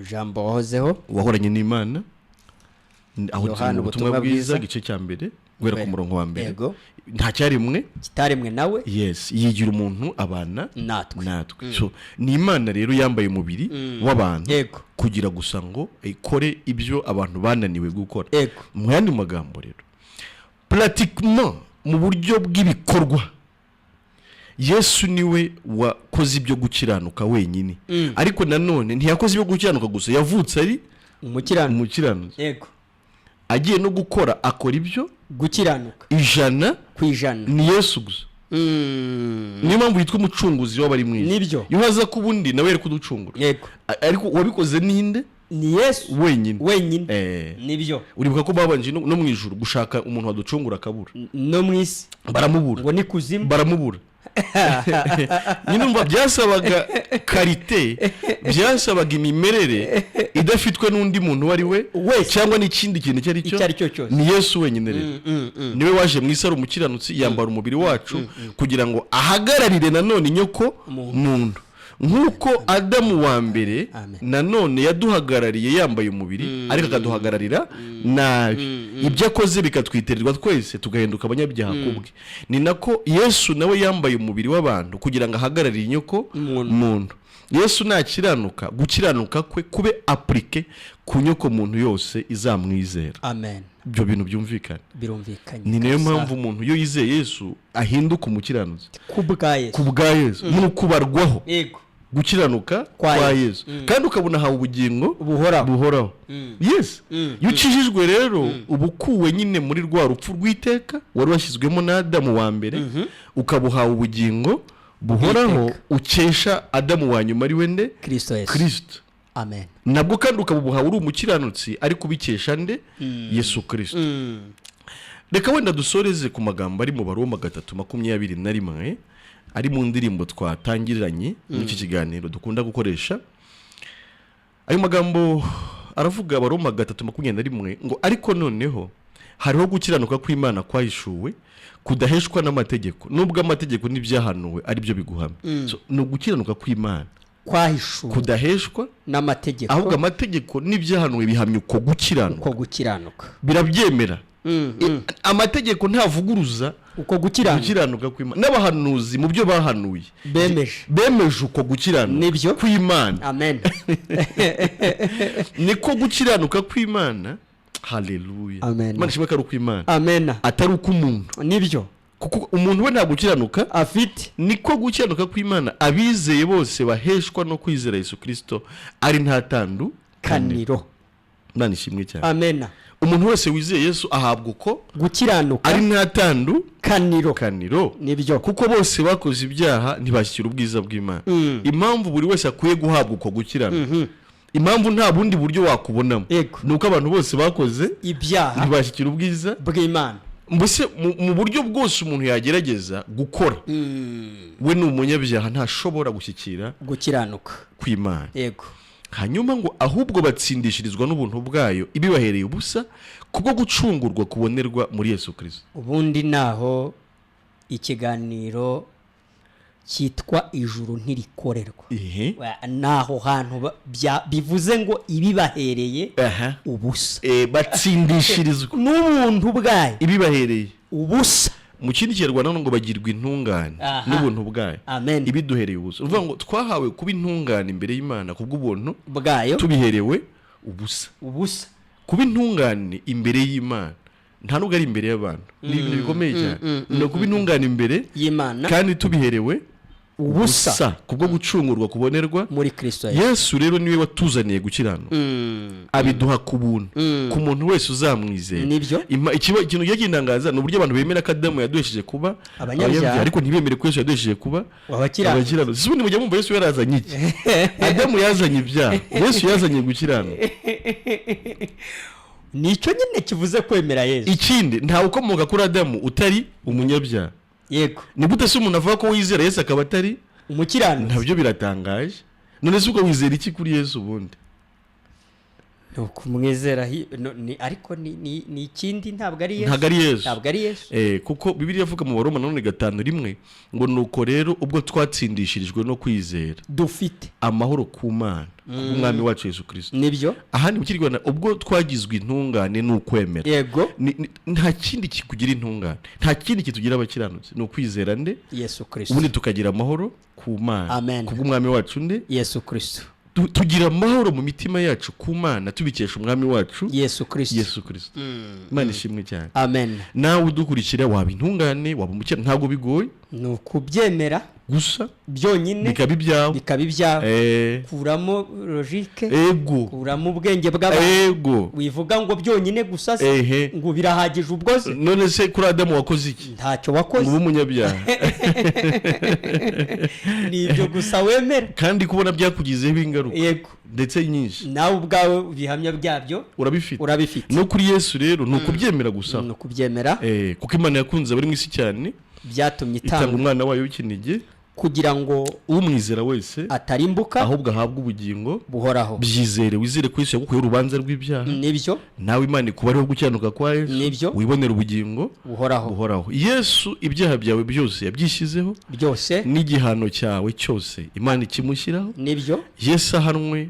Ijambo wahozeho. Wahoranye n'Imana. Aho turi Yohana mu Butumwa Ubutumwa Bwiza, Bwiza. igice cya mbere guhera ku murongo wa mbere. Nta cyaremwe kitaremwe nawe. Yes, yigira umuntu, abana natwe. Natwe. So ni Imana rero yambaye umubiri w'abantu kugira gusa ngo ikore ibyo abantu bananiwe gukora. Mu yandi magambo rero, pratiquement, mu buryo bw'ibikorwa. Yesu niwe wakoze ibyo gukiranuka wenyine, ariko nanone ntiyakoze ibyo gukiranuka gusa, yavutse ari Umukiranutsi. umukiranutsi. Agiye no gukora, akora ibyo gukiranuka 100 ku 100. Ni Yesu gusa. Niyo mpamvu yitwa umucunguzi w'abari mu isi. Iyo haza ko ubundi nawe yari kuducungura. Ariko uwabikoze ninde? Ni Yesu wenyine. Wenyine. Nibyo. Uribuka ko babanje no mu ijuru gushaka umuntu waducungura akabura. No mu isi. Baramubura. Ngo ni kuzimu. Baramubura nyine. Umva, byasabaga qualité, byasabaga imimerere idafitwe n'undi muntu uwo ari we wese cyangwa n'ikindi kintu icyo ari cyo. Icyo ari cyo cyose. Ni Yesu wenyine rero. Niwe waje mu isi ari umukiranutsi, yambara umubiri wacu kugira ngo ahagararire nanone inyoko muntu. Muntu nk'uko Adamu wa mbere Amen. nanone yaduhagarariye yambaye umubiri, ariko akaduhagararira nabi, ibyo akoze bikatwitirirwa twese, tugahinduka abanyabyaha kubwe, ni nako Yesu nawe yambaye umubiri w'abantu kugira ngo ahagararire inyoko muntu. Muntu. Yesu nakiranuka, gukiranuka kwe kube appliqué ku nyoko muntu yose izamwizera. Amen. Ibyo bintu byumvikana? Birumvikanye Ni nayo kabisa. mpamvu umuntu iyo yizeye Yesu ahinduka umukiranutsi. Ku bwa Yesu. Ku bwa Yesu, ni ukubarwaho gukiranuka kwa kwa Yesu. Yesu, kandi ukabona hawe ubugingo buhoraho. Buhoraho, yes. Iyo ukijijwe rero, uba ukuwe nyine muri rwa rupfu rw'iteka wari washyizwemo na Adamu wa mbere, ukaba uhawe ubugingo buhoraho bw'iteka. Ukesha Adamu wa nyuma, ari we nde? Kirisito Yesu. Kirisito. Amen. Nabwo kandi ukaba ubuhawe uri umukiranutsi, ariko ubikesha nde? Yesu Kirisito. Reka wenda dusoreze ku magambo ari mu Baroma 3:21, ari mu ndirimbo twatangiranye muri iki kiganiro dukunda gukoresha. Ayo magambo aravuga, Abaroma 3:21, ngo: "Ariko noneho hariho gukiranuka kw'Imana kwahishuwe kudaheshwa n'amategeko, nubwo amategeko n'ibyahanuwe ari byo biguhamya." So, ni ugukiranuka kw'Imana kwahishuwe kudaheshwa n'amategeko, ahubwo amategeko n'ibyahanuwe bihamya uko gukiranuka. Uko gukiranuka. Birabyemera. Amategeko ntavuguruza uko gukiranuka. Gukiranuka kw'Imana n'abahanuzi mu byo bahanuye bemeje. Bemeje uko gukiranuka kw'Imana. Amen. Niko gukiranuka kw'Imana, haleluya. Amen. Imana ishimwe ko ari ukw'Imana, Amen. atari ukw'umuntu, kuko umuntu we nta gukiranuka afite. Niko gukiranuka kw'Imana abizeye bose baheshwa no kwizera Yesu Kirisito, ari nta tandu kaniro. Imana ishimwe cyane. Amen. Umuntu wese wizeye Yesu ahabwa uko gukiranuka ari nta tandu kaniro. Kaniro. Kuko bose bakoze ibyaha, ntibashyikira ubwiza bw'Imana. Impamvu buri wese akwiye guhabwa uko gukiranuka, impamvu nta bundi buryo wakubonamo, ni uko abantu bose bakoze ibyaha, ntibashyikira ubwiza bw'Imana. Mbese mu buryo bwose umuntu yagerageza gukora, we ni umunyabyaha, ntashobora gushyikira gukiranuka kw'Imana. Hanyuma ngo: "Ahubwo batsindishirizwa n'ubuntu bwayo ibibahereye ubusa kubwo gucungurwa kubonerwa muri Yesu Kirisito." Ubundi naho ikiganiro cyitwa "Ijuru ntirikorerwa". Naho hantu bivuze ngo ibibahereye ubusa. Batsindishirizwa n'ubuntu bwayo ibibahereye ubusa. Mu kindi Kinyarwanda ngo bagirwa intungane n'ubuntu bwayo Amen. ibiduhereye ubusa. Uvuga ngo twahawe kuba intungane imbere y'Imana kubw'ubuntu bwayo tubiherewe ubusa. Ubusa. Kuba intungane imbere y'Imana, nta nubwo ari imbere y'abantu, ni ibintu bikomeye cyane. Ni ukuba intungane imbere y'Imana kandi tubiherewe ubusa kubwo gucungurwa kubonerwa muri Kirisito Yesu. Yesu rero niwe watuzaniye gukiranuka, abiduha ku buntu ku muntu wese uzamwizera. Ikintu kigiye kintangaza ni uburyo abantu bemera ko Adamu yaduhesheje kuba abanyabyaha, ariko ntibemere ko Yesu yaduhesheje kuba abakiranutsi. Abakiranutsi. Si ubundi mujya mwumva Yesu yarazanye iki? Adamu yazanye ibyaha, Yesu yazanye gukiranuka. Nicyo nyine kivuze kwemera Yesu. Ikindi, ntawe ukomoka kuri Adamu utari umunyabyaha. Ni gute se umuntu avuga ko wizera Yesu akaba atari umukiranutsi? Nabyo biratangaje. None se ubwo wizera iki kuri Yesu ubundi? Ni ukumwizera no, ariko ni ikindi, ntabwo ari Yesu. Ntabwo ari Yesu. Ntabwo ari Yesu. Kuko Bibiliya ivuga mu Baroma nanone 5:1 ngo: "Nuko rero ubwo twatsindishirijwe no kwizera, dufite amahoro ku Mana kubw'Umwami wacu Yesu Kirisito." Ahandi mu Kinyarwanda, ubwo twagizwe intungane ni ukwemera. Nta kindi kikugira intungane, nta kindi kitugira abakiranutsi, ni ukwizera nde? Yesu Kirisito. Ubundi tukagira amahoro ku Mana Amen. kubw'Umwami wacu nde? Yesu Kirisito. Tugira amahoro mu mitima yacu ku Mana tubikesha Umwami wacu Yesu Kirisito. Yesu Kirisito. Imana ishimwe cyane. Amen. Nawe udukurikira, waba intungane, waba umukire, ntabwo bigoye. Ni ukubyemera. gusa byonyine, bikaba ibyawe, bikaba ibyawe. Kuramo logique, kuramo ubwenge bw'abantu. Wivuga ngo byonyine gusa se, ngo birahagije ubwo se? None se kuri Adamu wakoze iki? Ntacyo Ngo wakoze. ube umunyabyaha. Ni ibyo gusa wemera. Kandi kubona byakugizeho ingaruka, ndetse nyinshi. Nawe ubwawe ibihamya byabyo urabifite. Urabifite. No kuri Yesu rero ni ukubyemera gusa. Ni ukubyemera. Kuko Imana yakunze abari mu isi cyane, byatumye itanga itanga umwana wayo w'ikinege, kugira ngo umwizera wese atarimbuka, ahubwo ahabwe ubugingo buhoraho. Byizere, wizere ko Yesu yagukuyeho urubanza rw'ibyaha. Nibyo. Nawe Imana ikubareho gukiranuka kwa Yesu. Nibyo. Wibonera ubugingo buhoraho. Buhoraho. Yesu ibyaha byawe byose yabyishyizeho, byose, n'igihano cyawe cyose Imana ikimushyiraho. Nibyo. Yesu ahanwe,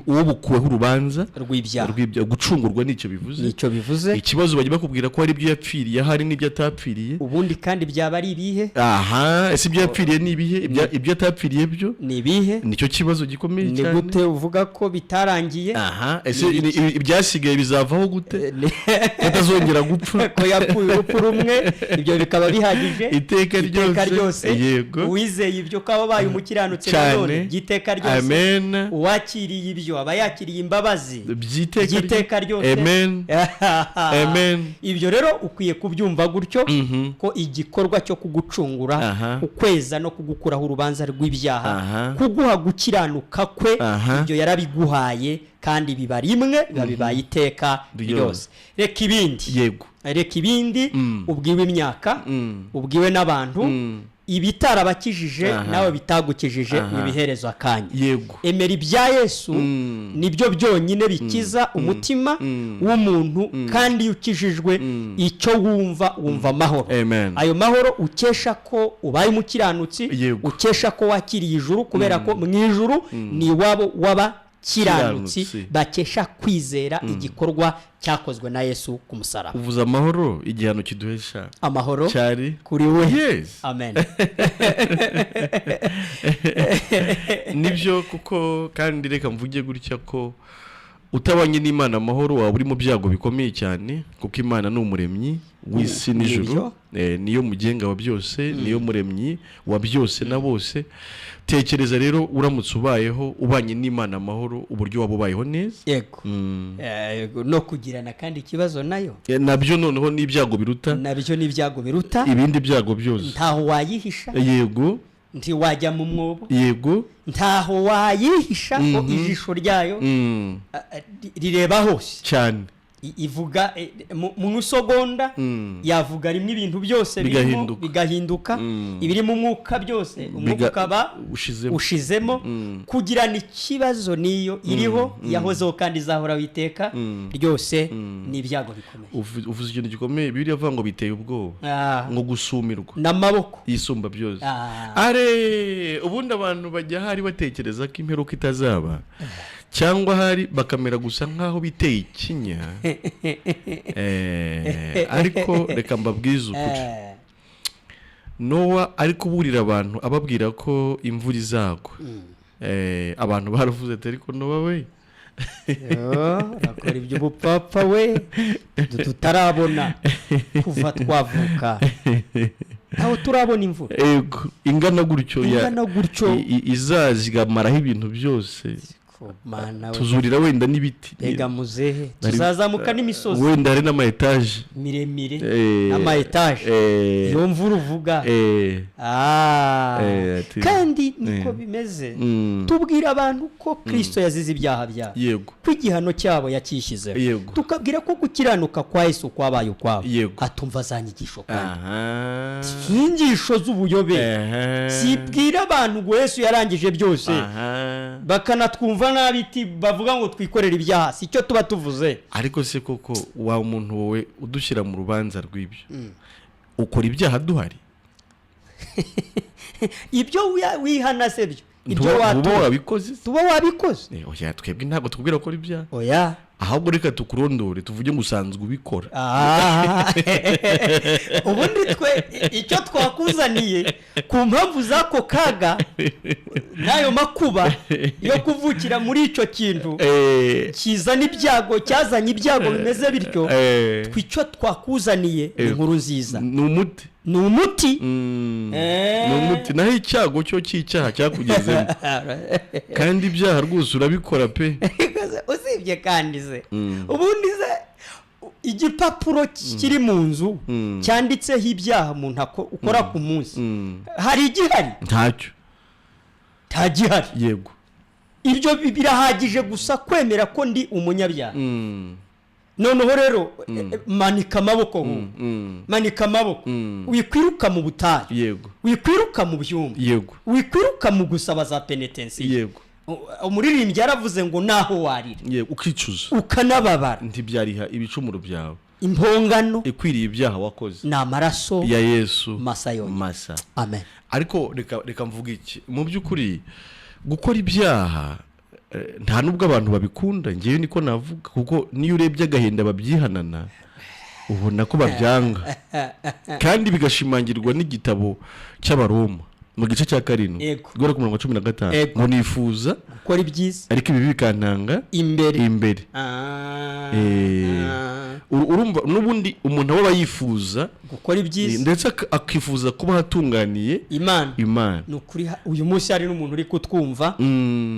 uwo bukuweho urubanza rw'ibyaha. Rw'ibyaha. Gucungurwa nicyo bivuze. Nicyo bivuze. Ikibazo, bajya bakubwira ko hari ibyo yapfiriye, hari n'ibyo atapfiriye. Ubundi kandi byaba ari ibihe? Aha, ese ibyo yapfiriye ni ibihe? Ibyo atapfiriye byo Ni ibihe? Nicyo kibazo gikomeye Ni cyane. gute uvuga ko bitarangiye? Aha, ese ibyasigaye bizavaho gute, ko atazongera gupfa? Ko yapfuye urupfu rumwe, ibyo bikaba bihagije iteka iteka ryose. Ryose. Uwizeye ibyo ko aba abaye umukiranutsi Cyane. nanone by'iteka ryose, Amen. uwakiriye ibyo aba yakiriye imbabazi by'iteka. By'iteka ryose. Amen, amen. Ibyo rero ukwiye kubyumva gutyo, ko igikorwa cyo kugucungura, kukweza no kugukuraho urubanza rw'ibyaha, kuguha gukiranuka kwe, ibyo yarabiguhaye, kandi biba rimwe, biba bibaye iteka ryose. Ryose. Reka ibindi, reka ibindi ubwiwe imyaka, ubwiwe n'abantu, ibitarabakijije nawe bitagukijije, nibiherezo akanya. Emera ibya Yesu, nibyo byonyine bikiza umutima w'umuntu. Kandi iyo ukijijwe, icyo wumva, wumva amahoro. Amen. Ayo mahoro ukesha ko ubaye umukiranutsi, ukesha ko wakiriye ijuru, kubera ko mu ijuru ni iwabo w'abakiranutsi, Kiranutsi. bakesha kwizera igikorwa cyakozwe na Yesu ku musaraba. Uvuze amahoro, igihano kiduhesha amahoro cyari kuri we. Yes. Amen. Nibyo kuko. Kandi reka mvuge gutya ko utabanye n'Imana amahoro, waba uri mu byago bikomeye cyane, kuko Imana ni umuremyi w'isi n'ijuru. Niyo mugenga wa byose, niyo muremyi wa byose na bose. Tekereza rero uramutse ubayeho ubanye n'Imana amahoro, uburyo waba ubayeho neza. Yego. No kugirana kandi ikibazo nayo, Nabyo noneho ni ibyago biruta nabyo ni ibyago biruta ibindi byago byose. Ntaho wayihisha. Ntiwajya mu mwobo. Ntaho wayihisha ko ijisho ryayo rireba hose. Cyane. Ivuga mu isegonda, yavuga rimwe ibintu byose birimo bigahinduka. Bigahinduka. Ibiri mu mwuka byose, umwuka ukaba ushizemo. Ushizemo. Kugirana ikibazo niyo iriho, yahozeho kandi izahoraho iteka ryose, ni ibyago bikomeye. Uvuze ikintu gikomeye. Bibiliya avuga ngo biteye ubwoba, ngo gusumirwa n'amaboko yisumba byose. Are ubundi abantu bajya hari batekereza ko imperuka itazaba, cyangwa hari bakamera gusa nk'aho biteye ikinya. Ariko reka mbabwize ukuri. Nowa ari kuburira abantu, ababwira ko imvura izagwa. Abantu baravuze ati: "Ariko Nowa we!" Yo, urakora iby'ubupfapfa we, tutarabona kuva twavuka, ntaho turabona imvura Ego, ingana gutyo ingana gutyo, izaza igamaraho ibintu byose. Ko Mana we! Tuzurira wenda n'ibiti. Mbega muzehe, tuzazamuka n'imisozi wenda hari n'ama étages miremire, n'ama étages, iyo mvura uvuga. Kandi niko bimeze. Tubwira abantu ko Kirisito yazize ibyaha byabo, ko igihano cyabo yacyishyizeho, tukabwira ko gukiranuka kwa Yesu kwabaye ukwabo. Atumva za nyigisho kandi si inyigisho z'ubuyobe, sibwira abantu ngo Yesu yarangije byose, bakanatwumva nabi iti bavuga ngo twikorere ibyaha. Si cyo tuba tuvuze. Ariko se koko wa muntu wowe udushyira mu rubanza rw'ibyo, ukora ibyaha duhari? Ibyo wihana se byo, ibyo Ntuba ntuba watura wabikoze? Tuba wabikoze. Oya, twebwe ntabwo tubwira gukora ibyaha. Oya. Ahubwo reka tukurondore, tuvuge ngo usanzwe ubikora. Ubundi twe icyo twakuzaniye ku mpamvu z'ako kaga n'ayo makuba yo kuvukira muri icyo kintu kizana ibyago, cyazanye ibyago bimeze bityo, twe icyo twakuzaniye ni inkuru nziza. Ni umuti. Ni umuti. Ni umuti, naho icyago cyo cy'icyaha cyakugezemo, kandi ibyaha rwose urabikora pe. Usibye kandi se, ubundi se igipapuro kiri mu nzu cyanditseho ibyaha umuntu ukora ku munsi, hari igihari? Ntacyo. Nta gihari. Ibyo birahagije gusa kwemera ko ndi umunyabyaha. Noneho rero manika amaboko wowe. Manika amaboko. Wikwiruka mu butayu, wikwiruka mu byumba, wikwiruka mu gusaba za penetensiyo. Umuririmbyi yaravuze ngo naho warira, Yego, ukicuza, ukanababara, ntibyariha ibicumuro byawe. Impongano ikwiriye ibyaha wakoze ni amaraso ya Yesu masa yonyine. Masa. Amen. Ariko reka mvuge iki: mu by'ukuri gukora ibyaha, nta nubwo abantu babikunda, ngewe niko navuga, kuko niyo urebye agahinda babyihanana ubona ko babyanga, kandi bigashimangirwa n'igitabo cy'Abaroma mu gice cya 7, guhera ku murongo wa 15, ngo nifuza gukora ibyiza, ariko ibi bikantanga imbere. Imbere. Urumva n'ubundi umuntu aba yifuza gukora ibyiza, ndetse akifuza kuba ahatunganiye Imana. Imana. Ni ukuri, uyu munsi hari n'umuntu uri kutwumva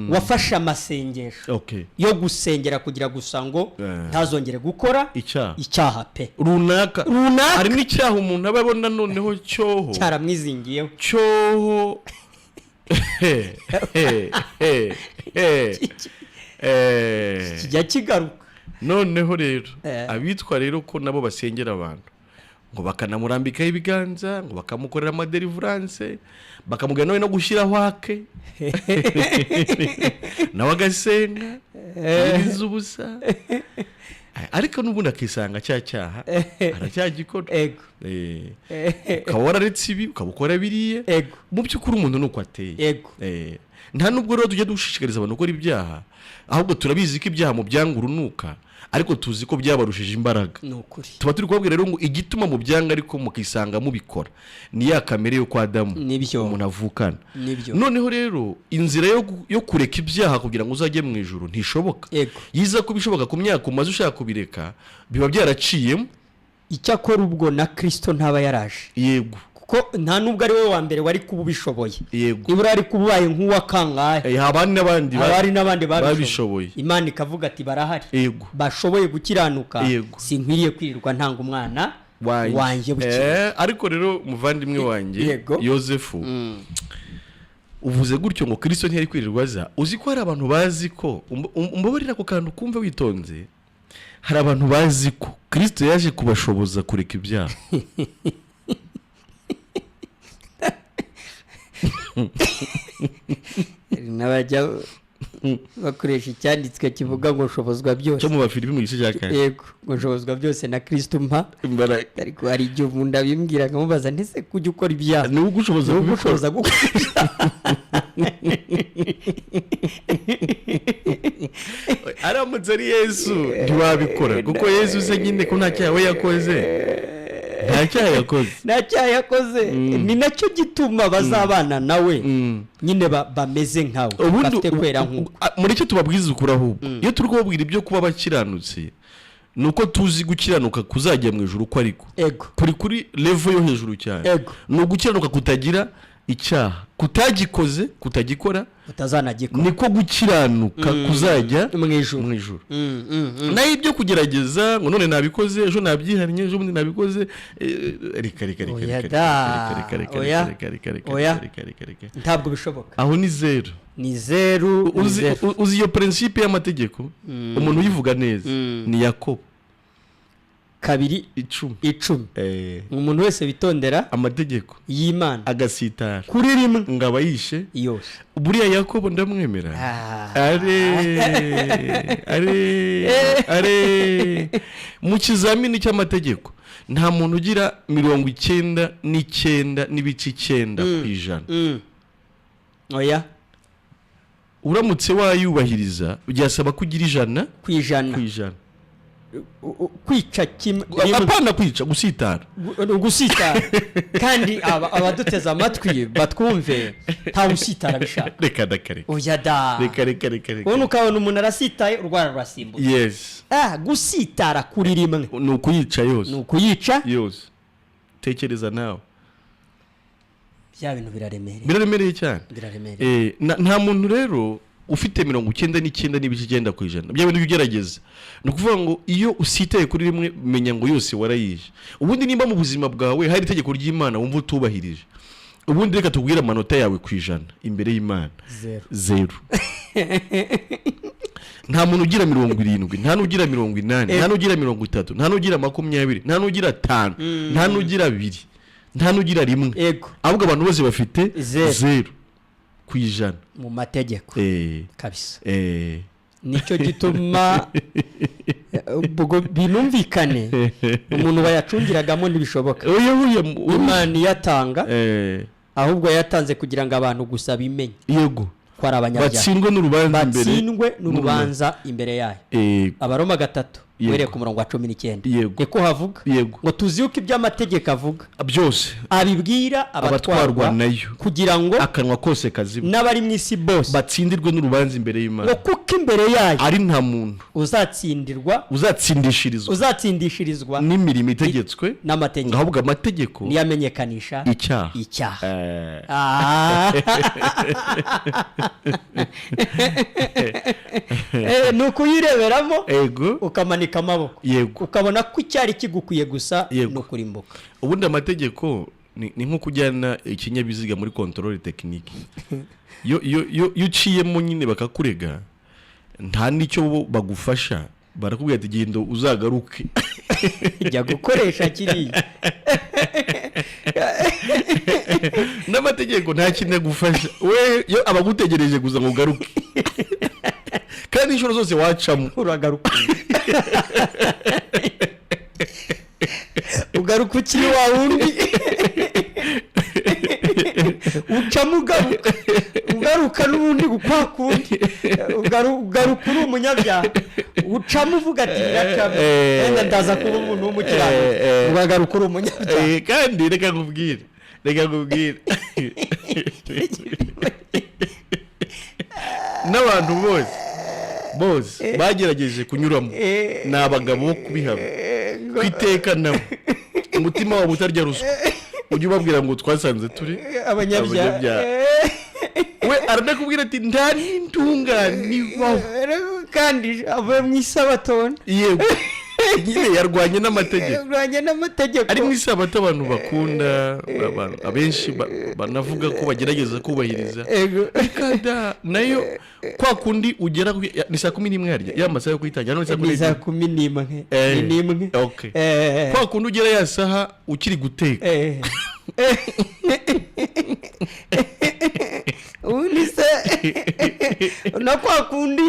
wafashe amasengesho yo gusengera kugira gusa ngo ntazongere gukora icyaha icyaha pe. Runaka. Runaka. Hari n'icyaha umuntu aba abona noneho cyoho cyaramwizingiyeho. Cyoho. Kijya kigaruka. Noneho rero abitwa rero ko nabo basengera abantu, ngo bakanamurambikaho ibiganza, ngo bakamukorera amadelivrance, bakamubwira nawe no gushyiraho ake, nawe agasenga yiriza ubusa, ariko n'ubundi akisanga cya cyaha aracyagikora. Ukaba wararetse ibi, ukaba ukora biriya. Mu by'ukuri umuntu ni uko ateye. Nta nubwo rero tujya dushishikariza abantu gukora ibyaha, ahubwo turabizi ko ibyaha mu byanga urunuka, ariko tuzi ko byabarushije imbaraga. Ni ukuri. Tuba turi kubabwira rero ngo igituma mu byanga ariko mukisanga mubikora ni ya kamere yo kwa Adamu umuntu avukana. Noneho rero inzira yo kureka ibyaha kugira ngo uzajye mu ijuru ntishoboka. Yiza kuba ishoboka, ku myaka umaze ushaka kubireka biba byaraciyemo. Icyakora ubwo na Kristo ntaba yaraje, kuko nta nubwo ari we wa mbere wari kuba ubishoboye. Nibura ari kuba ubaye nk'uwa kangahe? Haba n'abandi haba hari n'abandi babishoboye. Babishoboye. Imana ikavuga ati barahari bashoboye gukiranuka, sinkwiriye kwirirwa ntanga umwana wanjye wanjye bukeye. Ariko rero muvandimwe wanjye, Yosefu, uvuze gutyo ngo Kristo ntiyari kwirirwa aza. Uzi ko hari abantu bazi ko, umbabarira ako kantu kumve witonze, hari abantu bazi ko Kristo yaje kubashoboza kureka ibyaha. Hari n'abajya bakoresha icyanditswe kivuga ngo nshobozwa byose cyo mu Bafilipi mu gice cya 4. Yego, ngo nshobozwa byose na Kristo mpa Imbaraga. Ariko hari igihe umuntu abimbwira nkamubaza ndetse kujya ukora ibyaha ni ugushoboza ni kubikora. ugushoboza gukora ibyaha. Aramutse ari Yesu ntiwabikora, kuko Yesu se nyine ko nta cyaha we yakoze, nta cyaha yakoze. Nta cyaha yakoze, ni nacyo gituma bazabana nawe nyine bameze nkawe, Ubundi bafite kwera nk'uko. Muri icyo tubabwiza ukuri, ahubwo iyo turi kubabwira ibyo kuba abakiranutsi, ni uko tuzi gukiranuka kuzajya mu ijuru uko ariko kuri level yo hejuru cyane. Ni ugukiranuka kutagira icyaha, kutagikoze, kutagikora, utazanagikora. Niko gukiranuka kuzajya mu ijuru. Mu ijuru. Naho ibyo kugerageza ngo none nabikoze, ejo nabyihannye, ejo bundi nabikoze, reka reka reka. Oya Reka da. reka reka. Oya. Reka reka reka. Oya. Reka reka reka. Ntabwo bishoboka. Aho ni zeru. Ni zeru, ni Uzi zeru. uzi iyo principe y'amategeko, umuntu uyivuga neza ni Yakobo 2 10. 10. Umuntu wese witondera amategeko y'Imana agasitara kuri rimwe ngo aba yishe yose. Buriya Yakobo ndamwemera. Are are are mu kizamini cy'amategeko nta muntu ugira 99.9%. Oya. Uramutse wayubahiriza byasaba ko ugira 100 ku ijana. Ku ijana. Kwica kimwe rimwe. Apana kwica, gusitara. Gusitara, kandi abaduteze amatwi batwumve, ntawe usitara bishaka. Reka reka reka. Oya da. Reka reka reka reka. Ubona ukabona umuntu arasitaye, urwara rurasimbuka. Gusitara kuri rimwe ni ukuyica ni yose. ukuyica Yose. Tekereza nawe. Bya bintu biraremereye. Biraremereye cyane. Biraremereye. Nta muntu rero ufite 99.9% bya bintu ugerageza. Ni ukuvuga ngo iyo usitaye kuri rimwe, menya ngo yose warayishe. Ubundi nimba mu buzima bwawe hari itegeko ry'Imana wumva utubahirije, ubundi reka tubwire amanota yawe ku 100 imbere y'Imana. Zero. Zero. Nta muntu ugira 70, nta n'ugira 80, nta n'ugira 30, nta n'ugira 20, nta n'ugira 5, nta n'ugira 2, nta n'ugira 1. Ahubwo abantu bose bafite Zero. 0%. Mu mategeko. Kabisa. Nicyo gituma ubwo binumvikane, umuntu bayacungiragamo ntibishoboka. Oya, oya, Imana iyatanga, ahubwo yatanze kugira ngo abantu gusa bimenye ko ari abanyabyaha, batsindwe n'urubanza imbere batsindwe n'urubanza imbere yayo. Abaroma 3, uhereye ku murongo wa 19, niko havuga ngo tuzi yuko ibyo amategeko avuga byose abibwira abatwarwa abatwarwa nayo, kugira ngo akanwa kose kazima, n'abari mu isi bose batsindirwe n'urubanza imbere ngo y'Imana, kuko imbere yayo ari nta muntu uzatsindirwa, uzatsindishirizwa uzatsindishirizwa n'imirimo itegetswe, n'amategeko, ngo ahubwo amategeko niyo amenyekanisha icyaha. Icyaha. Ni ukuyireberamo, ukamanika amaboko, ukabona ko icyari kigukwiye gusa ni ukurimbuka. Ubundi amategeko ni nko kujyana ikinyabiziga muri contrôle technique. Iyo uciyemo nyine bakakurega, nta n'icyo bo bagufasha, barakubwira ati: "Genda uzagaruke." Jya gukoresha kiriya. N'amategeko nta kintu agufasha we, yo aba agutegereje gusa ngo ugaruke, kandi inshuro zose wacamo uragaruka, ugaruka ukiri wa wundi. Ucamo ugaruka, ugaruka n'ubundi kwa kundi. Ugaruka uri umunyabyaha. Ucamo uvuga ati: "Biracamo, wenda ndaza kuba umuntu w'umukiranutsi." Uragaruka uri umunyabyaha. Kandi reka nkubwire, n'abantu bose bagerageje kunyuramo ni abagabo bo kubihamya ku iteka. Nabo umutima wabo utarya ruswa, ujye ubabwira ngo twasanze turi abanyabyaha. Abanyabyaha. We aranakubwira ati: "Nta n'intungane ibaho." Kandi avuye mu isabato. Yego nyine, yarwanye n'amategeko. Urwanya n'amategeko. Ari mu isabato abantu bakunda, abenshi banavuga ko bagerageza kubahiriza. Kada nayo kwa kundi ugera ni saa 11 harya ya masaha yo kuyitangira, none saa kumi Ni saa n'ebyiri. 11. Ni n'imwe. Okay. Kwa kundi ugera ya saha ukiri guteka. Ubundi se na kwa kundi,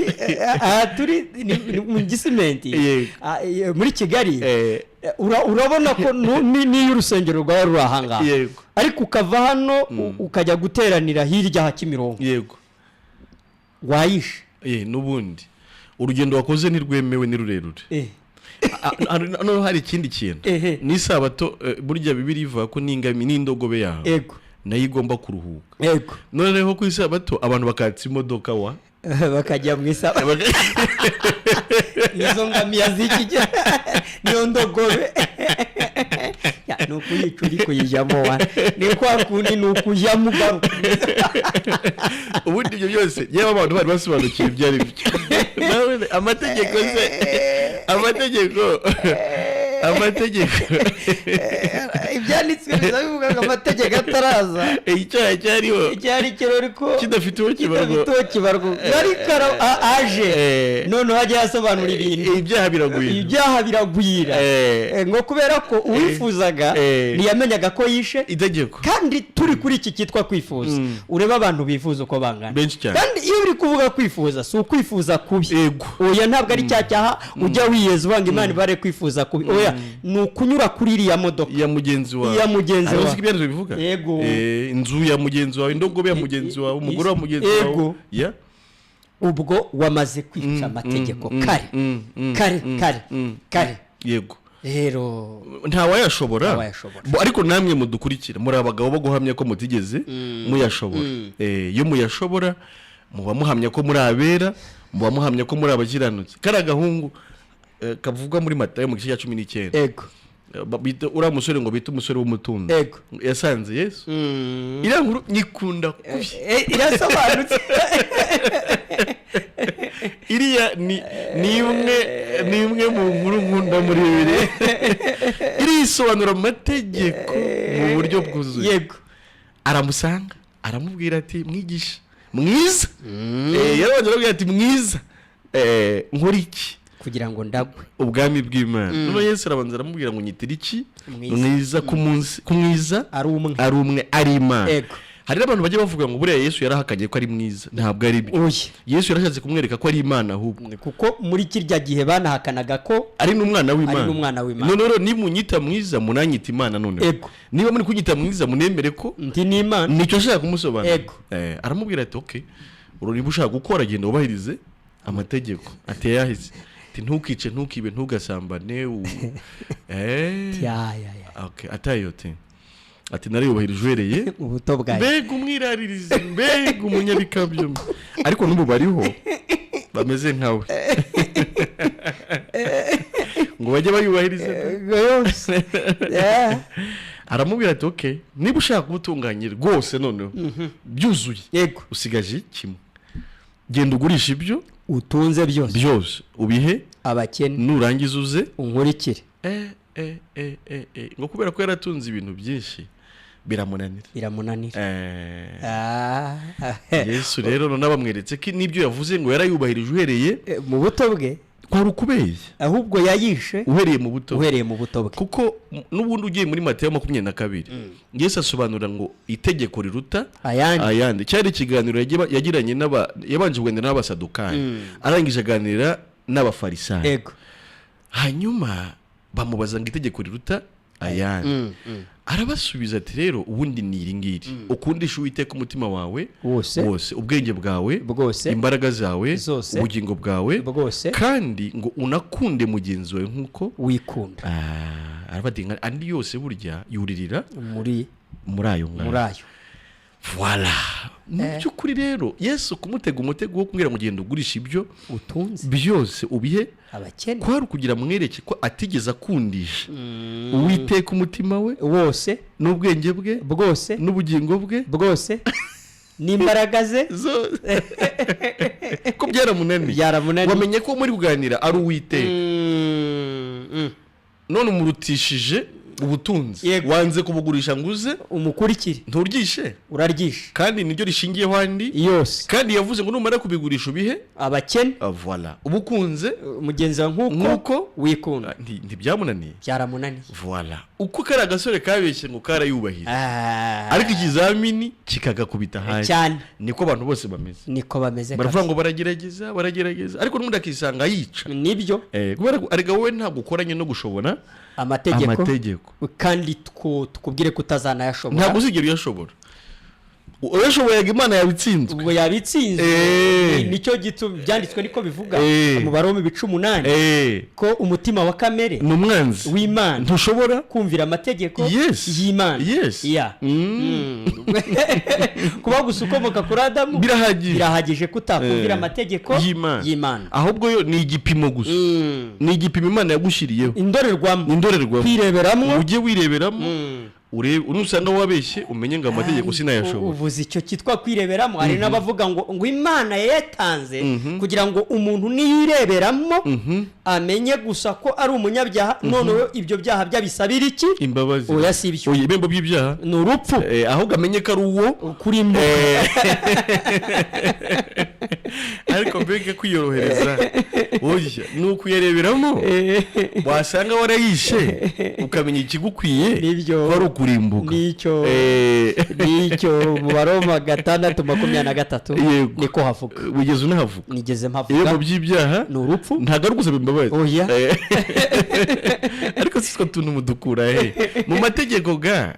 aha turi ni mu Gisimenti. Ah, muri Kigali. Urabona ko n'iyo urusengero rwaba ruri ahangaha, ariko ukava hano ukajya guteranira hirya ha Kimironko, wayishe. N'ubundi urugendo wakoze ntirwemewe, ni rurerure. Noneho hari ikindi kintu. N'isabato, burya Bibiliya ivuga ko n'indogobe yawe nayo igomba kuruhuka. Noneho ku isabato abantu bakatsa imodoka wa Bakajya mu isabato. Izo ngamiya z'iki gihe niyo ndogobe. Ya, ni ukuyica uri kuyijyamo wa, ni kwa kundi ni ukujyamo ugaruka. Ubundi ibyo byose, yewe, abantu bari basobanukiwe ibyo ari byo. Nawe amategeko se, amategeko. Ibyanditswe biza bivuga ngo amategeko ataraza, Icyaha cyariho icyari kirori ko kidafite uwo kibarwa. Kidafite uwo kibarwa, ariko aje, noneho ajya yasobanura ibintu. Ibyaha biragwira. Ibyaha biragwira. Ngo kubera ko uwifuzaga ntiyamenyaga ko yishe itegeko. Kandi turi kuri iki cyitwa kwifuza, urebe abantu bifuza uko bangana. Benshi cyane. Kandi iyo uri kuvuga kwifuza, si ukwifuza kubi. Oya, ntabwo ari cya cyaha ujya wiyeza ubanga Imana ibare kwifuza kubi. Oya, ni ukunyura kuri iriya modoka ya mugenzi wawe. Ya mugenzi Hari wawe. uzi ko ibyanditswe bivuga? Yego. Inzu ya mugenzi wawe, indogobe ya mugenzi wawe, umugore wa mugenzi wawe. Ya. Ubwo wamaze kwica amategeko kare, kare, kare, kare. Rero Ntawayashobora. Ntawayashobora. Ariko namwe mudukurikira muri abagabo bo guhamya ko mutigeze muyashobora. Iyo muyashobora, muba muhamya ko muri abera, muba muhamya ko muri abakiranutsi. Kariya gahungu kavugwa muri Matayo mu gice cya 19. Uriya musore ngo bita umusore w'umutunzi Ego. yasanze Yesu. Iriya nkuru nyikunda kubi. Irasobanutse. Iriya ni imwe mu nkuru nkunda muri Bibiliya. Irisobanura amategeko mu buryo bwuzuye. Aramusanga, aramubwira ati: "Mwigisha mwiza." Yarabanje aramubwira ati: "Mwiza, nkora iki kugira ngo ndagwe ubwami bw'Imana?" Noneho Yesu arabanza aramubwira ngo: "Nyitira iki Mwiza." Mwiza ku munsi ku mwiza ari umwe. Ari umwe, ari Imana. Hari n'abantu bajya bavuga ngo buriya Yesu yarahakanye ko ari mwiza. Ntabwo ari byo. Oya. Yesu yarashatse kumwereka ko ari Imana ahubwo. Kuko muri kirya gihe banahakanaga ko ari n'umwana w'Imana. Ari n'umwana w'Imana. None rero nimunyita mwiza, munanyita Imana noneho. Niba muri kunyita mwiza, munemere ko ndi n'Imana. Nicyo ashaka kumusobanurira. Aramubwira ati: "Ok, niba ushaka gukora, genda wubahirize amategeko." Ati: "Yahise?" Ati: "Ntukice, ntukibe, ntugasambane." Ya ya ya. Okay, atayote. Ati: "Nariyubahirije uhereye ubuto bwanjye." Mbega umwiraririzi, mbega umunyabikabyo! Ariko n'ubu bariho bameze nkawe ngo bajye bayubahiriza. Yose. Yeah. Aramubwira ati: "Ok, niba ushaka kuba utunganye rwose noneho byuzuye, usigaje kimwe. Genda ugurisha ibyo utunze byose, byose, ubihe abakene, nurangiza uze unkurikire." Ngo kubera ko yaratunze ibintu byinshi, biramunanira. Biramunanira. Ah. Yesu rero none bamweretse ko n'ibyo yavuze ngo yarayubahirije uhereye mu buto bwe, kwari ukubeshya. Ahubwo yayishe uhereye mu buto bwe. Uhereye mu buto bwe. Kuko n'ubundi ugiye muri Mateyo 22, Yesu asobanura ngo itegeko riruta ayandi ayandi, cyari ikiganiro yagiranye n'aba, yabanje kuganira n'Abasadukayi, arangije aganira n'Abafarisayo. Hanyuma bamubaza ngo itegeko riruta ayandi. Arabasubiza ati: "Rero ubundi ni iri ngiri: ukundisha Uwiteka umutima wawe wose, wose, ubwenge bwawe bwose, imbaraga zawe zose, ubugingo bwawe, bwose, kandi ngo unakunde mugenzi wawe nk'uko wikunda." Ah, aravuga ati: "Andi yose burya yuririra muri muri ayo ngayo." Muri ayo. Voilà. Mu by'ukuri rero, Yesu kumutega umutego wo kumubwira ngo genda ugurisha ibyo utunze byose ubihe abakene, kwari ukugira mwereke ko atigeze akundisha Uwiteka umutima we wose, n'ubwenge bwe bwose, n'ubugingo bwe bwose, n'imbaraga ze zose, ko byaramunaniye. Byaramunaniye. Wamenye ko muri kuganira ari Uwiteka, none umurutishije ubutunzi, wanze kubugurisha ngo uze umukurikire. Nturyishe? Uraryishe. Kandi niryo rishingiyeho andi. Yose. Kandi yavuze ngo numara kubigurisha ubihe abakene. Ah, voilà, uba ukunze mugenzi wawe nk'uko nk'uko wikunda. Ah, ntibyamunaniye. Byaramunaniye. Voilà, uko kari agasore kabeshye ngo karayubahira, ariko ikizamini kikagakubita hasi. Cyane. Niko abantu bose bameze. Niko bameze. Baravuga ngo baragerageza, baragerageza, ariko n'ubundi akisanga yica. Nibyo. Kubera ko arega wowe ntabwo ukoranye no gushobora amategeko. Amategeko. Kandi tukubwire ko utazanayashobora. Ntabwo uzigera uyashobora. Uyashoboye, Imana yabitsinzwe. Ubwo yabitsinzwe. Nicyo gituma byanditswe, niko bivuga mu Baroma ibice 8, ko umutima wa kamere ni umwanzi w'Imana, ntushobora kumvira amategeko y'Imana. Yeah. Kuba gusa ukomoka kuri Adamu birahagije. Birahagije ko utakumvira amategeko y'Imana. y'Imana. Ahubwo yo ni igipimo gusa, ni igipimo Imana yagushyiriyeho. Indorerwamo. Ni indorerwamo. Kwireberamo. Ujye wireberamo, urebe, nusanga wabeshye umenye ngo amategeko sinayashobora. Uvuze icyo cyitwa kwireberamo, hari n'abavuga ngo Imana yayatanze kugira ngo umuntu niyireberamo amenye gusa ko ari umunyabyaha, noneho ibyo byaha byabisabira iki? Imbabazi. Oya, si ibyo. Oya, ibihembo by'ibyaha ni urupfu. Ahubwo amenye ko ari uwo kuri mbu. Ariko mbega kwiyorohereza! Oya, ni ukuyareberamo, wasanga warayishe ukamenya ikigukwiye, Nibyo. ko ari ukurimbuka. Nicyo. Nicyo mu Baroma 6:23. Niko havuga. Wigeze unahavuga. Nigeze Ibihembo mpavuga. by'ibyaha ni urupfu. Ntabwo ari ugusaba imbabazi. Oya. Ariko si twe tuntu mudukura he mu mategeko ga?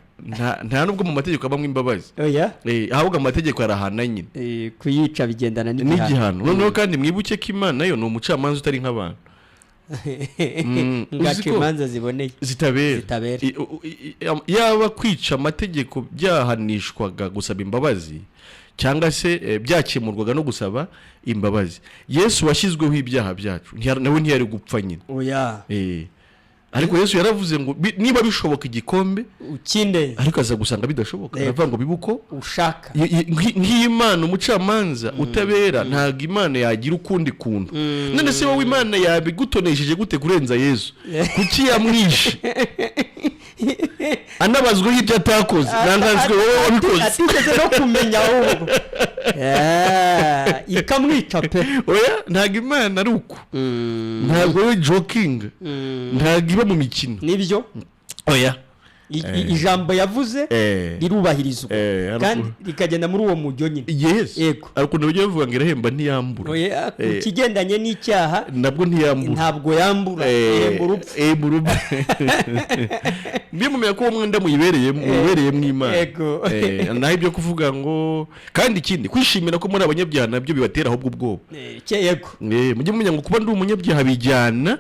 Nta nubwo mu mategeko habamo imbabazi. Oya. Ahubwo amategeko arahana nyine. Kuyica bigendana n'igihano. N'igihano. Noneho kandi mwibuke ko Imana yo ni umucamanza utari nk'abantu. Ngaca Uzi ko imanza ziboneye. Zitabera. Zitabera. Yaba kwica amategeko byahanishwaga gusaba imbabazi, cyangwa se byakemurwaga no gusaba imbabazi, Yesu washyizweho ibyaha byacu nawe ntiyari gupfa nyine. Oya. Ariko Yesu yaravuze ngo niba bishoboka igikombe ukindenze, ariko aza gusanga bidashoboka, aravuga ngo bibuko ushaka. Nk'Imana umucamanza utabera, ntabwo Imana yagira ukundi kuntu. None se wowe Imana yabigutonesheje gute kurenza Yesu? Kuki yamwishe anabazweho ibyo atakoze, ntanganswe wowe wabikoze atigeze no kumenya ahubwo ikamwica pe. Oya, ntabwo Imana ari uko, ntabwo we joking, ntabwo iba mu mikino. Nibyo. Oya. Ijambo yavuze rirubahirizwa kandi rikagenda muri uwo mujyo nyine. Yes. Yego. Hari ukuntu bajya bavuga ngo irahemba ntiyambura. Oya, ku kigendanye n'icyaha nabwo ntiyambura. Ntabwo yambura, ihemba urupfu. Ihemba urupfu. Mbe mumenya ko uwo mwenda muyibereyemo Imana. Yego. Naho ibyo kuvuga ngo, kandi ikindi kwishimira ko muri abanyabyaha nabyo bibatera ahubwo ubwoba. Yego. Mujye mumenya ngo kuba ndi umunyabyaha bijyana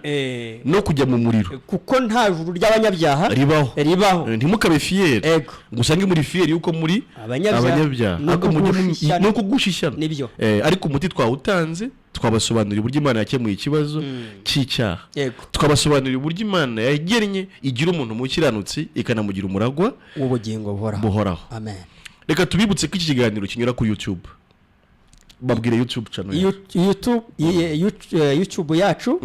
no kujya mu muriro, kuko nta juru ry'abanyabyaha ribaho. Ribaho. Ntimukabe fier Yego. ngo usange muri fier yuko muri abanyabyaha. Abanyabyaha. Ni Ariko mujye ukugusha ishyano. Ni ukugusha ishyano. Nibyo. Ariko umuti twawutanze, twabasobanuriye uburyo Imana yakemuye ikibazo cy'icyaha, Yego. twabasobanuriye uburyo Imana yagennye igira umuntu umukiranutsi ikanamugira umuragwa w'ubugingo buhoraho. Buhoraho. Amen. Reka tubibutse ko iki kiganiro kinyura kuri YouTube. Babwire YouTube channel yacu. YouTube yacu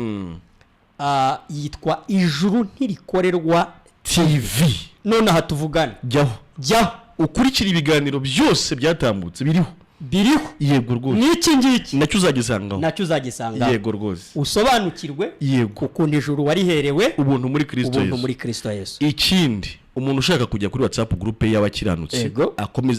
yitwa Ijuru Ntirikorerwa TV. Nonaha tuvugana. Jyaho. Jyaho. Ukurikira ibiganiro byose byatambutse biriho. Biriho. Yego rwose. N'iki ngiki nacyo uzagisangaho. Nacyo uzagisangaho. Yego rwose. Usobanukirwe ukuntu ijuru wariherewe ubuntu muri Kristo ubuntu Yesu. muri Kristo Yesu. Ikindi, umuntu ushaka kujya kuri WhatsApp group y'abakiranutsi,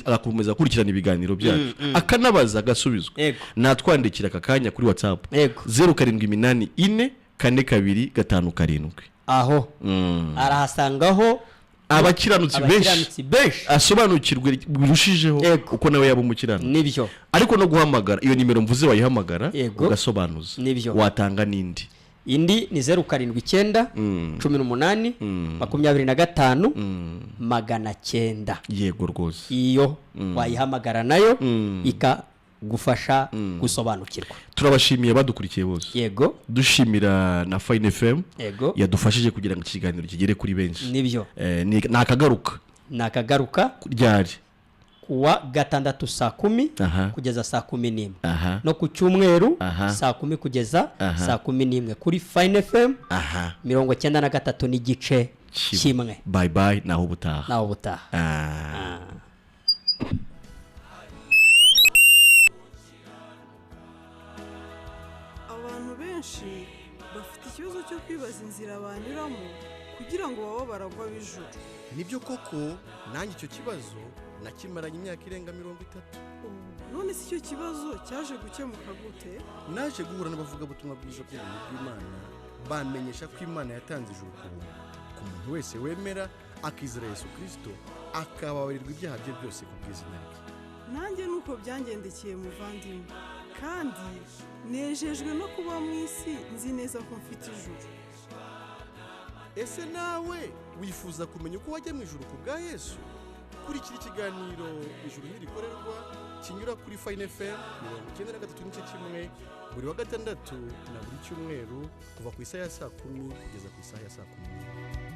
agakomeza gukurikirana ibiganiro byacu, akanabaza agasubizwa, natwandikira aka kanya kuri WhatsApp 07844257. Aho arahasangaho abakiranutsi benshi. Abakiranutsi benshi. Asobanukirwe birushijeho uko nawe yaba umukiranutsi. Nibyo. Ariko no guhamagara iyo nimero mvuze wayihamagara ugasobanuza. Nibyo. Watanga n'indi. Indi ni 079 18 25 900. Yego rwose. Iyo wayihamagara nayo ikagufasha gusobanukirwa. Turabashimiye badukurikiye bose. Yego. Dushimira na Fine FM yadufashije kugira ngo iki kiganiro kigere kuri benshi. Nibyo. Ni akagaruka. Ni akagaruka. Ryari? Kuwa gatandatu saa 10 kugeza saa 11, no ku cyumweru saa 10 kugeza saa 11 kuri Fine FM 93.1. Bye bye, naho ubutaha. Naho ubutaha. Abantu benshi bafite ikibazo cyo kwibaza inzira banyuramo kugira ngo babe baragwa b'ijuru. Nibyo koko, nanjye icyo kibazo nakimaranye imyaka irenga 30. None si icyo kibazo cyaje gukemuka gute? Naje guhura n'abavugabutumwa bwiza bw'ubuntu bw'Imana, bamenyesha ko Imana yatanze ijuru ku buntu ku muntu wese wemera akizera Yesu Kirisito, akababarirwa ibyaha bye byose ku bw'izina rye. Nanjye nuko byangendekeye muvandimwe, kandi nejejwe no kuba mu isi nzi neza ko mfite ijuru. Ese nawe wifuza kumenya uko wajya mu ijuru ku bwa Yesu? Kurikira ikiganiro Ijuru Ntirikorerwa kinyura kuri Fine FM 93.1 buri wa gatandatu na buri cyumweru kuva ku isaha ya saa 10 kugeza ku isaha ya saa 11.